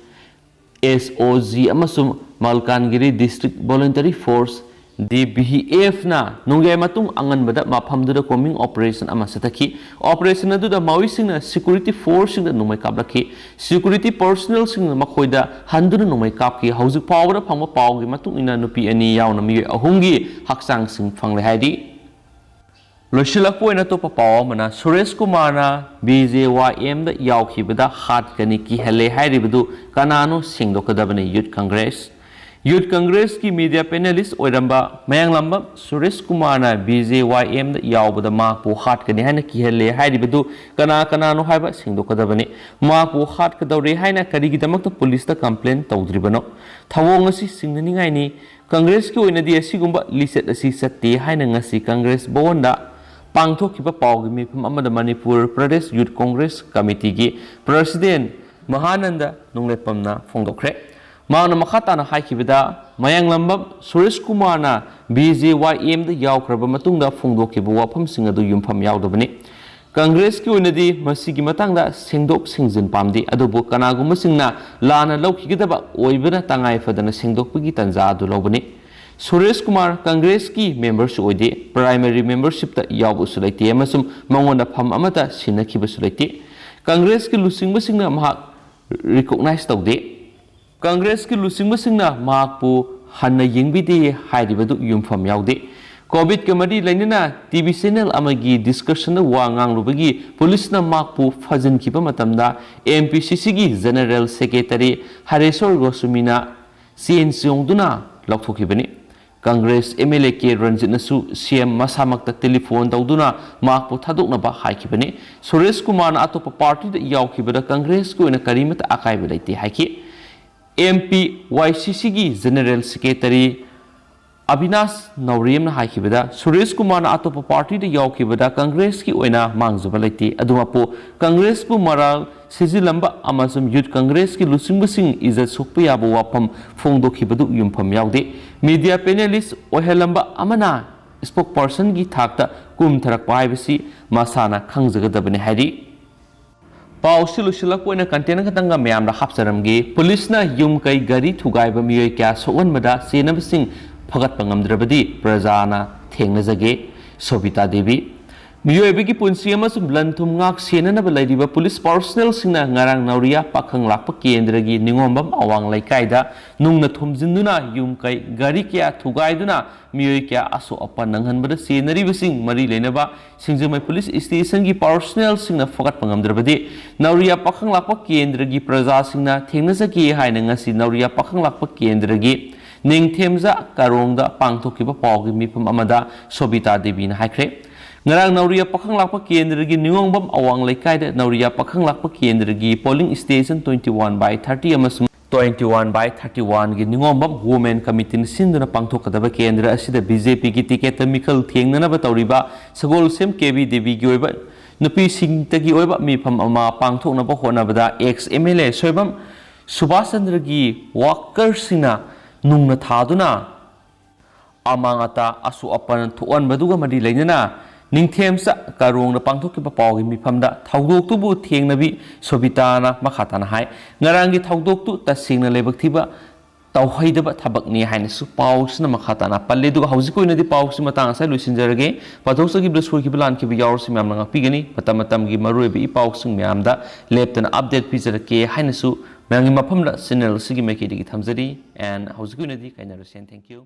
ꯑꯦꯁ ꯑꯣ ꯖꯤ, ꯑꯃꯁꯨꯡ ꯃꯜꯀꯥꯟꯒꯤꯔꯤ district voluntary force, D V ꯑꯦꯐꯅ ꯅꯣꯡꯌꯥꯏ ꯃꯇꯨꯡ ꯑꯉꯟꯕꯗ ꯃꯐꯝꯗꯨꯗ ꯀꯣꯝꯕꯤꯡ ꯑꯣꯄꯔꯦꯁꯟ ꯑꯃ ꯆꯠꯊꯈꯤ꯫ ꯑꯣꯄꯔꯦꯁꯟ ꯑꯗꯨꯗ ꯃꯥꯑꯣꯏꯁꯤꯡꯅ ꯁꯦꯀ꯭ꯌꯨꯔꯤꯇꯤ ꯐꯣꯔꯁꯁꯤꯡꯗ ꯅꯣꯡꯃꯩ ꯀꯥꯞꯂꯛꯈꯤ꯫ ꯁꯦꯀ꯭ꯌꯨꯔꯤꯇꯤ ꯄꯔꯁꯣꯅꯦꯜꯁꯤꯡꯅ ꯃꯈꯣꯏꯗ ꯍꯟꯗꯨꯅ ꯅꯣꯡꯃꯩ ꯀꯥꯞꯈꯤ꯫ ꯍꯧꯖꯤꯛ ꯐꯥꯎꯕꯗ ꯐꯪꯕ ꯄꯥꯎꯒꯤ ꯃꯇꯨꯡ ꯏꯟꯅ, ꯅꯨꯄꯤ ꯑꯅꯤ ꯌꯥꯎꯅ ꯃꯤꯑꯣꯏ ꯑꯍꯨꯝꯒꯤ ꯍꯛꯆꯥꯡꯁꯤꯡ ꯐꯪꯂꯦ ꯍꯥꯏꯔꯤ꯫ ꯂꯣꯏꯁꯤꯜꯂꯛꯄ ꯑꯣꯏꯅ ꯑꯇꯣꯞꯄ ꯄꯥꯎ ꯑꯃꯅ, ꯁꯨꯔꯦꯁ ꯀꯨꯃꯥꯔꯅ ꯕꯤ ꯖꯦ ꯋꯥꯏ ꯑꯦꯝꯗ ꯌꯥꯎꯈꯤꯕꯗ ꯍꯥꯠꯀꯅꯤ ꯀꯤꯍꯜꯂꯦ ꯍꯥꯏꯔꯤꯕꯗꯨ ꯀꯅꯥꯅꯣ? ꯁꯦꯡꯗꯣꯛꯀꯗꯕꯅꯤ ꯌꯨꯠ ꯀꯪꯒ꯭ꯔꯦꯁ꯫ ꯌꯨꯠ ꯀꯪꯒ꯭ꯔꯦꯁꯀꯤ ꯃꯤꯗꯤꯌꯥ ꯄꯦꯅꯦꯂꯤꯁ ꯑꯣꯏꯔꯝꯕ ꯃꯌꯥꯡꯂꯝꯕꯝ ꯁꯨꯔꯦꯁ ꯀꯨꯃꯥꯔꯅ ꯕꯤ ꯖꯦ ꯋꯥꯏ ꯑꯦꯝꯗ ꯌꯥꯎꯕꯗ ꯃꯍꯥꯛꯄꯨ ꯍꯥꯠꯀꯅꯤ ꯍꯥꯏꯅ ꯀꯤꯍꯜꯂꯦ ꯍꯥꯏꯔꯤꯕꯗꯨ ꯀꯅꯥ ꯀꯅꯥꯅꯣ ꯍꯥꯏꯕ ꯁꯦꯡꯗꯣꯛꯀꯗꯕꯅꯤ꯫ ꯃꯍꯥꯛꯄꯨ ꯍꯥꯠꯀꯗꯧꯔꯦ ꯍꯥꯏꯅ ꯀꯔꯤꯒꯤꯗꯃꯛꯇ ꯄꯨꯂꯤꯁꯇ ꯀꯝꯄ꯭ꯂꯦꯟ ꯇꯧꯗ꯭ꯔꯤꯕꯅꯣ? ꯊꯧꯑꯣꯡ ꯑꯁꯤ ꯆꯤꯡꯅꯅꯤꯡꯉꯥꯏꯅꯤ꯫ ꯀꯪꯒ꯭ꯔꯦꯁꯀꯤ ꯑꯣꯏꯅꯗꯤ ꯑꯁꯤꯒꯨꯝꯕ ꯂꯤꯆꯠ ꯑꯁꯤ ꯆꯠꯇꯦ ꯍꯥꯏꯅ ꯉꯁꯤ ꯀꯪꯒ꯭ꯔꯦꯁ ꯚꯋꯟꯗ ꯄꯥꯡꯊꯣꯛꯈꯤꯕ ꯄꯥꯎꯒꯤ ꯃꯤꯐꯝ ꯑꯃꯗ ꯃꯅꯤꯄꯨꯔ ꯄ꯭ꯔꯗꯦꯁ ꯌꯨꯠ ꯀꯣꯡꯒ꯭ꯔꯦꯁ ꯀꯃꯤꯇꯤꯒꯤ ꯄ꯭ꯔꯁꯤꯗꯦꯟ ꯃꯍꯥꯅꯟꯗ ꯅꯣꯡꯂꯦꯞꯄꯝꯅ ꯐꯣꯡꯗꯣꯛꯈ꯭ꯔꯦ꯫ ꯃꯍꯥꯛꯅ ꯃꯈꯥ ꯇꯥꯅ ꯍꯥꯏꯈꯤꯕꯗ, ꯃꯌꯥꯡꯂꯝꯕꯝ ꯁꯨꯔꯦꯁ ꯀꯨꯃꯥꯔꯅ ꯕꯤ ꯖꯦ ꯋꯥꯏ ꯑꯦꯝꯗ ꯌꯥꯎꯈ꯭ꯔꯕ ꯃꯇꯨꯡꯗ ꯐꯣꯡꯗꯣꯛꯈꯤꯕ ꯋꯥꯐꯝꯁꯤꯡ ꯑꯗꯨ ꯌꯨꯝꯐꯝ ꯌꯥꯎꯗꯕꯅꯤ꯫ ꯀꯪꯒ꯭ꯔꯦꯁꯀꯤ ꯑꯣꯏꯅꯗꯤ ꯃꯁꯤꯒꯤ ꯃꯇꯥꯡꯗ ꯁꯦꯡꯗꯣꯛ ꯁꯦꯡꯖꯤꯟ ꯄꯥꯝꯗꯦ, ꯑꯗꯨꯕꯨ ꯀꯅꯥꯒꯨꯝꯕꯁꯤꯡꯅ ꯂꯥꯟꯅ ꯂꯧꯈꯤꯒꯗꯕ ꯑꯣꯏꯕꯅ ꯇꯉꯥꯏ ꯐꯗꯅ ꯁꯦꯡꯗꯣꯛꯄꯒꯤ ꯇꯥꯟꯖꯥ ꯑꯗꯨ ꯂꯧꯕꯅꯤ꯫ ꯁꯨꯔꯦꯁ ꯀꯨꯃꯥꯔ ꯀꯪꯒ꯭ꯔꯦꯁꯀꯤ ꯃꯦꯝꯕꯔꯁꯨ ꯑꯣꯏꯗꯦ, ꯄ꯭ꯔꯥꯏꯃꯔꯤ ꯃꯦꯝꯕꯔꯁꯤꯞꯇ ꯌꯥꯎꯕꯁꯨ ꯂꯩꯇꯦ ꯑꯃꯁꯨꯡ ꯃꯉꯣꯟꯗ ꯐꯝ ꯑꯃꯠꯇ ꯁꯤꯟꯅꯈꯤꯕꯁꯨ ꯂꯩꯇꯦ꯫ ꯀꯪꯒ꯭ꯔꯦꯁꯀꯤ ꯂꯨꯆꯤꯡꯕꯁꯤꯡꯅ ꯃꯍꯥꯛ ꯔꯤꯀꯣꯛꯅꯥꯏꯖ ꯇꯧꯗꯦ꯫ ꯀꯪꯒ꯭ꯔꯦꯁꯀꯤ ꯂꯨꯆꯤꯡꯕꯁꯤꯡꯅ ꯃꯍꯥꯛꯄꯨ ꯍꯟꯅ ꯌꯦꯡꯕꯤꯗꯦ ꯍꯥꯏꯔꯤꯕꯗꯨ ꯌꯨꯝꯐꯝ ꯌꯥꯎꯗꯦ꯫ ꯀꯣꯚꯤꯗꯀ ꯃꯔꯤ ꯂꯩꯅꯅ ꯇꯤ ꯚꯤ ꯆꯦꯅꯦꯜ ꯑꯃꯒꯤ ꯗꯤꯁꯀꯁꯟꯗ ꯋꯥ ꯉꯥꯡꯂꯨꯕꯒꯤ ꯄꯨꯂꯤꯁꯅ ꯃꯍꯥꯛꯄꯨ ꯐꯥꯖꯤꯟꯈꯤꯕ ꯃꯇꯝꯗ ꯑꯦꯝ ꯄꯤ ꯁꯤ ꯁꯤꯒꯤ ꯖꯦꯅꯔꯦꯜ ꯁꯦꯀ꯭ꯔꯦꯇꯔꯤ ꯍꯔꯦꯁꯣꯔ ꯒꯣꯁ꯭ꯋꯥꯃꯤꯅ ꯆꯦꯟ ꯆꯣꯡꯗꯨꯅ ꯂꯧꯊꯣꯛꯈꯤꯕꯅꯤ꯫ Congress M L A K ꯔꯟꯖꯤꯠꯅꯁꯨ ꯁꯤ ꯑꯦꯝ ꯃꯁꯥꯃꯛꯇ ꯇꯦꯂꯤꯐꯣꯟ ꯇꯧꯗꯨꯅ ꯃꯍꯥꯛꯄꯨ ꯊꯥꯗꯣꯛꯅꯕ ꯍꯥꯏꯈꯤꯕꯅꯤ꯫ ꯁꯨꯔꯦꯁ ꯀꯨꯃꯥꯔꯅ ꯑꯇꯣꯞꯄ ꯄꯥꯔꯇꯤꯗ ꯌꯥꯎꯈꯤꯕꯗ ꯀꯪꯒ꯭ꯔꯦꯁꯀꯤ ꯑꯣꯏꯅ ꯀꯔꯤꯃꯠꯇ ꯑꯀꯥꯏꯕ ꯂꯩꯇꯦ ꯍꯥꯏꯈꯤ꯫ ꯑꯦꯝ ꯄꯤ ꯋꯥꯏ ꯁꯤ ꯁꯤꯒꯤ ꯖꯦꯅꯔꯦꯜ ꯁꯦꯀ꯭ꯔꯦꯇꯔꯤ ꯑꯕꯤꯅꯥꯁ ꯅꯧꯔꯦꯝꯅ ꯍꯥꯏꯈꯤꯕꯗ, ꯁꯨꯔꯦꯁ ꯀꯨꯃꯥꯔꯅ ꯑꯇꯣꯞꯄ ꯄꯥꯔꯇꯤꯗ ꯌꯥꯎꯈꯤꯕꯗ ꯀꯪꯒ꯭ꯔꯦꯁꯀꯤ ꯑꯣꯏꯅ ꯃꯥꯡꯖꯕ ꯂꯩꯇꯦ꯫ ꯑꯗꯨꯃꯛꯄꯨ ꯀꯪꯒ꯭ꯔꯦꯁꯄꯨ ꯃꯔꯥꯜ ꯁꯤꯖꯤꯜꯂꯝꯕ ꯑꯃꯁꯨꯡ ꯌꯨꯠ ꯀꯪꯒ꯭ꯔꯦꯁꯀꯤ ꯂꯨꯆꯤꯡꯕꯁꯤꯡ ꯏꯖꯠ ꯁꯣꯛꯄ ꯌꯥꯕ ꯋꯥꯐꯝ ꯐꯣꯡꯗꯣꯛꯈꯤꯕꯗꯨ ꯌꯨꯝꯐꯝ ꯌꯥꯎꯗꯦ꯫ ꯃꯤꯗꯤꯌꯥ ꯄꯦꯅꯦꯂꯤꯁ ꯑꯣꯏꯍꯜꯂꯝꯕ ꯑꯃꯅ ꯁ꯭ꯄꯣꯛꯄꯔꯁꯟꯒꯤ ꯊꯥꯛꯇ ꯀꯨꯝꯊꯔꯛꯄ ꯍꯥꯏꯕꯁꯤ ꯃꯁꯥꯅ ꯈꯪꯖꯒꯗꯕꯅꯤ ꯍꯥꯏꯔꯤ꯫ ꯄꯥꯎꯁꯤ ꯂꯣꯏꯁꯤꯜꯂꯛꯄ ꯑꯣꯏꯅ ꯀꯟꯇꯦꯟ ꯈꯛꯇꯪꯒ ꯃꯌꯥꯝꯗ ꯍꯥꯞꯆꯔꯝꯒꯦ꯫ ꯄꯨꯂꯤꯁꯅ ꯌꯨꯝ ꯀꯩ ꯒꯥꯔꯤ ꯊꯨꯒꯥꯏꯕ ꯃꯤꯑꯣꯏ ꯀꯌꯥ ꯁꯣꯛꯍꯟꯕꯗ ꯆꯦꯟꯅꯕꯁꯤꯡ ꯐꯒꯠꯄ ꯉꯝꯗ꯭ꯔꯕꯗꯤ ꯄ꯭ꯔꯖꯥꯅ ꯊꯦꯡꯅꯖꯒꯦ꯫ ꯁꯣꯕꯤꯇꯥ ꯗꯦꯕꯤ꯫ ꯃꯤꯑꯣꯏꯕꯒꯤ ꯄꯨꯟꯁꯤ ꯑꯃꯁꯨꯡ ꯂꯟ ꯊꯨꯝ ꯉꯥꯛ ꯁꯦꯟꯅꯅꯕ ꯂꯩꯔꯤꯕ ꯄꯨꯂꯤꯁ ꯄꯥꯔꯁꯣꯅꯦꯜꯁꯤꯡꯅ ꯉꯔꯥꯡ ꯅꯧꯔꯤꯌꯥ ꯄꯥꯈꯪ ꯂꯥꯛꯄ ꯀꯦꯟꯗ꯭ꯔꯒꯤ ꯅꯤꯉꯣꯝꯕꯝ ꯑꯋꯥꯡ ꯂꯩꯀꯥꯏꯗ ꯅꯨꯡꯅ ꯊꯣꯝꯖꯤꯟꯗꯨꯅ ꯌꯨꯝ ꯀꯩ ꯒꯥꯔꯤ ꯀꯌꯥ ꯊꯨꯒꯥꯏꯗꯨꯅ ꯃꯤꯑꯣꯏ ꯀꯌꯥ ꯑꯁꯣꯛ ꯑꯄꯟ ꯅꯪꯍꯟꯕꯗ ꯆꯦꯟꯅꯔꯤꯕꯁꯤꯡ ꯃꯔꯤ ꯂꯩꯅꯕ ꯁꯤꯡꯖꯃꯩ ꯄꯨꯂꯤꯁ ꯁ꯭ꯇꯦꯁꯟꯒꯤ ꯄꯥꯔꯁꯣꯅꯦꯜꯁꯤꯡꯅ ꯐꯒꯠꯄ ꯉꯝꯗ꯭ꯔꯕꯗꯤ ꯅꯧꯔꯤꯌꯥ ꯄꯥꯈꯪ ꯂꯥꯛꯄ ꯀꯦꯟꯗ꯭ꯔꯒꯤ ꯄ꯭ꯔꯖꯥꯁꯤꯡꯅ ꯊꯦꯡꯅꯖꯒꯦ ꯍꯥꯏꯅ ꯉꯁꯤ ꯅꯧꯔꯤꯌꯥ ꯄꯥꯈꯪ ꯂꯥꯛꯄ ꯀꯦꯟꯗ꯭ꯔꯒꯤ ꯅꯤꯡꯊꯦꯝꯖ ꯀꯥꯔꯣꯡꯗ ꯄꯥꯡꯊꯣꯛꯈꯤꯕ ꯄꯥꯎꯒꯤ ꯃꯤꯐꯝ ꯑꯃꯗ ꯁꯣꯕꯤꯇꯥ ꯗꯦꯕꯤꯅ ꯍꯥꯏꯈ꯭ꯔꯦ꯫ ꯉꯔꯥꯡ ꯅꯧꯔꯤꯌꯥ ꯄꯥꯈꯪ ꯂꯥꯛꯄ ꯀꯦꯟꯗ꯭ꯔꯒꯤ ꯅꯤꯉꯣꯡꯕꯝ ꯑꯋꯥꯡ ꯂꯩꯀꯥꯏꯗ ꯅꯧꯔꯤꯌꯥ ꯄꯥꯈꯪ ꯂꯥꯛꯄ ꯀꯦꯟꯗ꯭ꯔꯒꯤ polling station twenty one by thirty ꯑꯃꯁꯨꯡ twenty one by thirty one ꯒꯤ ꯅꯤꯉꯣꯝꯕꯝ women committee ꯅ ꯁꯤꯟꯗꯨꯅ ꯄꯥꯡꯊꯣꯛꯀꯗꯕ ꯀꯦꯟꯗ꯭ꯔ ꯑꯁꯤꯗ ꯕꯤ ꯖꯦ ꯄꯤꯒꯤ ꯇꯤꯀꯦꯠꯇ ꯃꯤꯈꯜ ꯊꯦꯡꯅꯅꯕ ꯇꯧꯔꯤꯕ ꯁꯒꯣꯜꯁꯦꯝ ꯀꯦ ꯕꯤ ꯗꯦꯕꯤꯒꯤ ꯑꯣꯏꯕ ꯅꯨꯄꯤꯁꯤꯡꯇꯒꯤ ꯑꯣꯏꯕ ꯃꯤꯐꯝ ꯑꯃ ꯄꯥꯡꯊꯣꯛꯅꯕ ꯍꯣꯠꯅꯕꯗ ex M L A Soibam Subhas ꯆꯟꯗ꯭ꯔꯒꯤ worker ꯁꯤꯡꯅ ꯅꯨꯡꯅ ꯊꯥꯗꯨꯅ ꯑꯃꯥꯡ ꯑꯇꯥ ꯑꯁꯣꯛ ꯑꯄꯟ ꯊꯣꯛꯍꯟꯕꯗꯨꯒ ꯃꯔꯤ ꯂꯩꯅꯅ ꯅꯤꯡꯊꯦꯝꯆꯥ ꯀꯥꯔꯣꯡꯗ ꯄꯥꯡꯊꯣꯛꯈꯤꯕ ꯄꯥꯎꯒꯤ ꯃꯤꯐꯝꯗ ꯊꯧꯗꯣꯛꯇꯨꯕꯨ ꯊꯦꯡꯅꯕꯤ ꯁꯣꯕꯤꯇꯥꯅ ꯃꯈꯥ ꯇꯥꯅ ꯍꯥꯏ, ꯉꯔꯥꯡꯒꯤ ꯊꯧꯗꯣꯛꯇꯨ ꯇꯁꯦꯡꯅ ꯂꯥꯏꯕꯛ ꯊꯤꯕ ꯇꯧꯍꯩꯗꯕ ꯊꯕꯛꯅꯤ ꯍꯥꯏꯅꯁꯨ ꯄꯥꯎꯁꯤꯅ ꯃꯈꯥ ꯇꯥꯅ ꯄꯜꯂꯤ꯫ ꯑꯗꯨꯒ ꯍꯧꯖꯤꯛꯀꯤ ꯑꯣꯏꯅꯗꯤ ꯄꯥꯎꯁꯤ ꯃꯇꯥꯡ ꯑꯁꯤꯗ ꯂꯣꯏꯁꯤꯟꯖꯔꯒꯦ꯫ ꯄꯥꯊꯣꯛꯆꯈꯤꯕꯗ ꯁꯣꯏꯈꯤꯕ ꯂꯥꯟꯈꯤꯕ ꯌꯥꯎꯔꯁꯨ ꯃꯌꯥꯝꯅ ꯉꯥꯛꯄꯤꯒꯅꯤ꯫ ꯃꯇꯝ ꯃꯇꯝꯒꯤ ꯃꯔꯨꯑꯣꯏꯕ ꯏ ꯄꯥꯎꯁꯤꯡ ꯃꯌꯥꯝꯗ ꯂꯦꯞꯇꯅ update ꯄꯤꯖꯔꯛꯀꯦ ꯍꯥꯏꯅꯁꯨ ꯃꯌꯥꯝꯒꯤ ꯃꯐꯝꯗ channel ꯑꯁꯤꯒꯤ ꯃꯥꯏꯀꯩꯗꯒꯤ ꯊꯝꯖꯔꯤ꯫ And ꯍꯧꯖꯤꯛꯀꯤ ꯑꯣꯏꯅꯗꯤ ꯀꯥꯏꯅꯔꯁꯦ꯫ Thank you꯫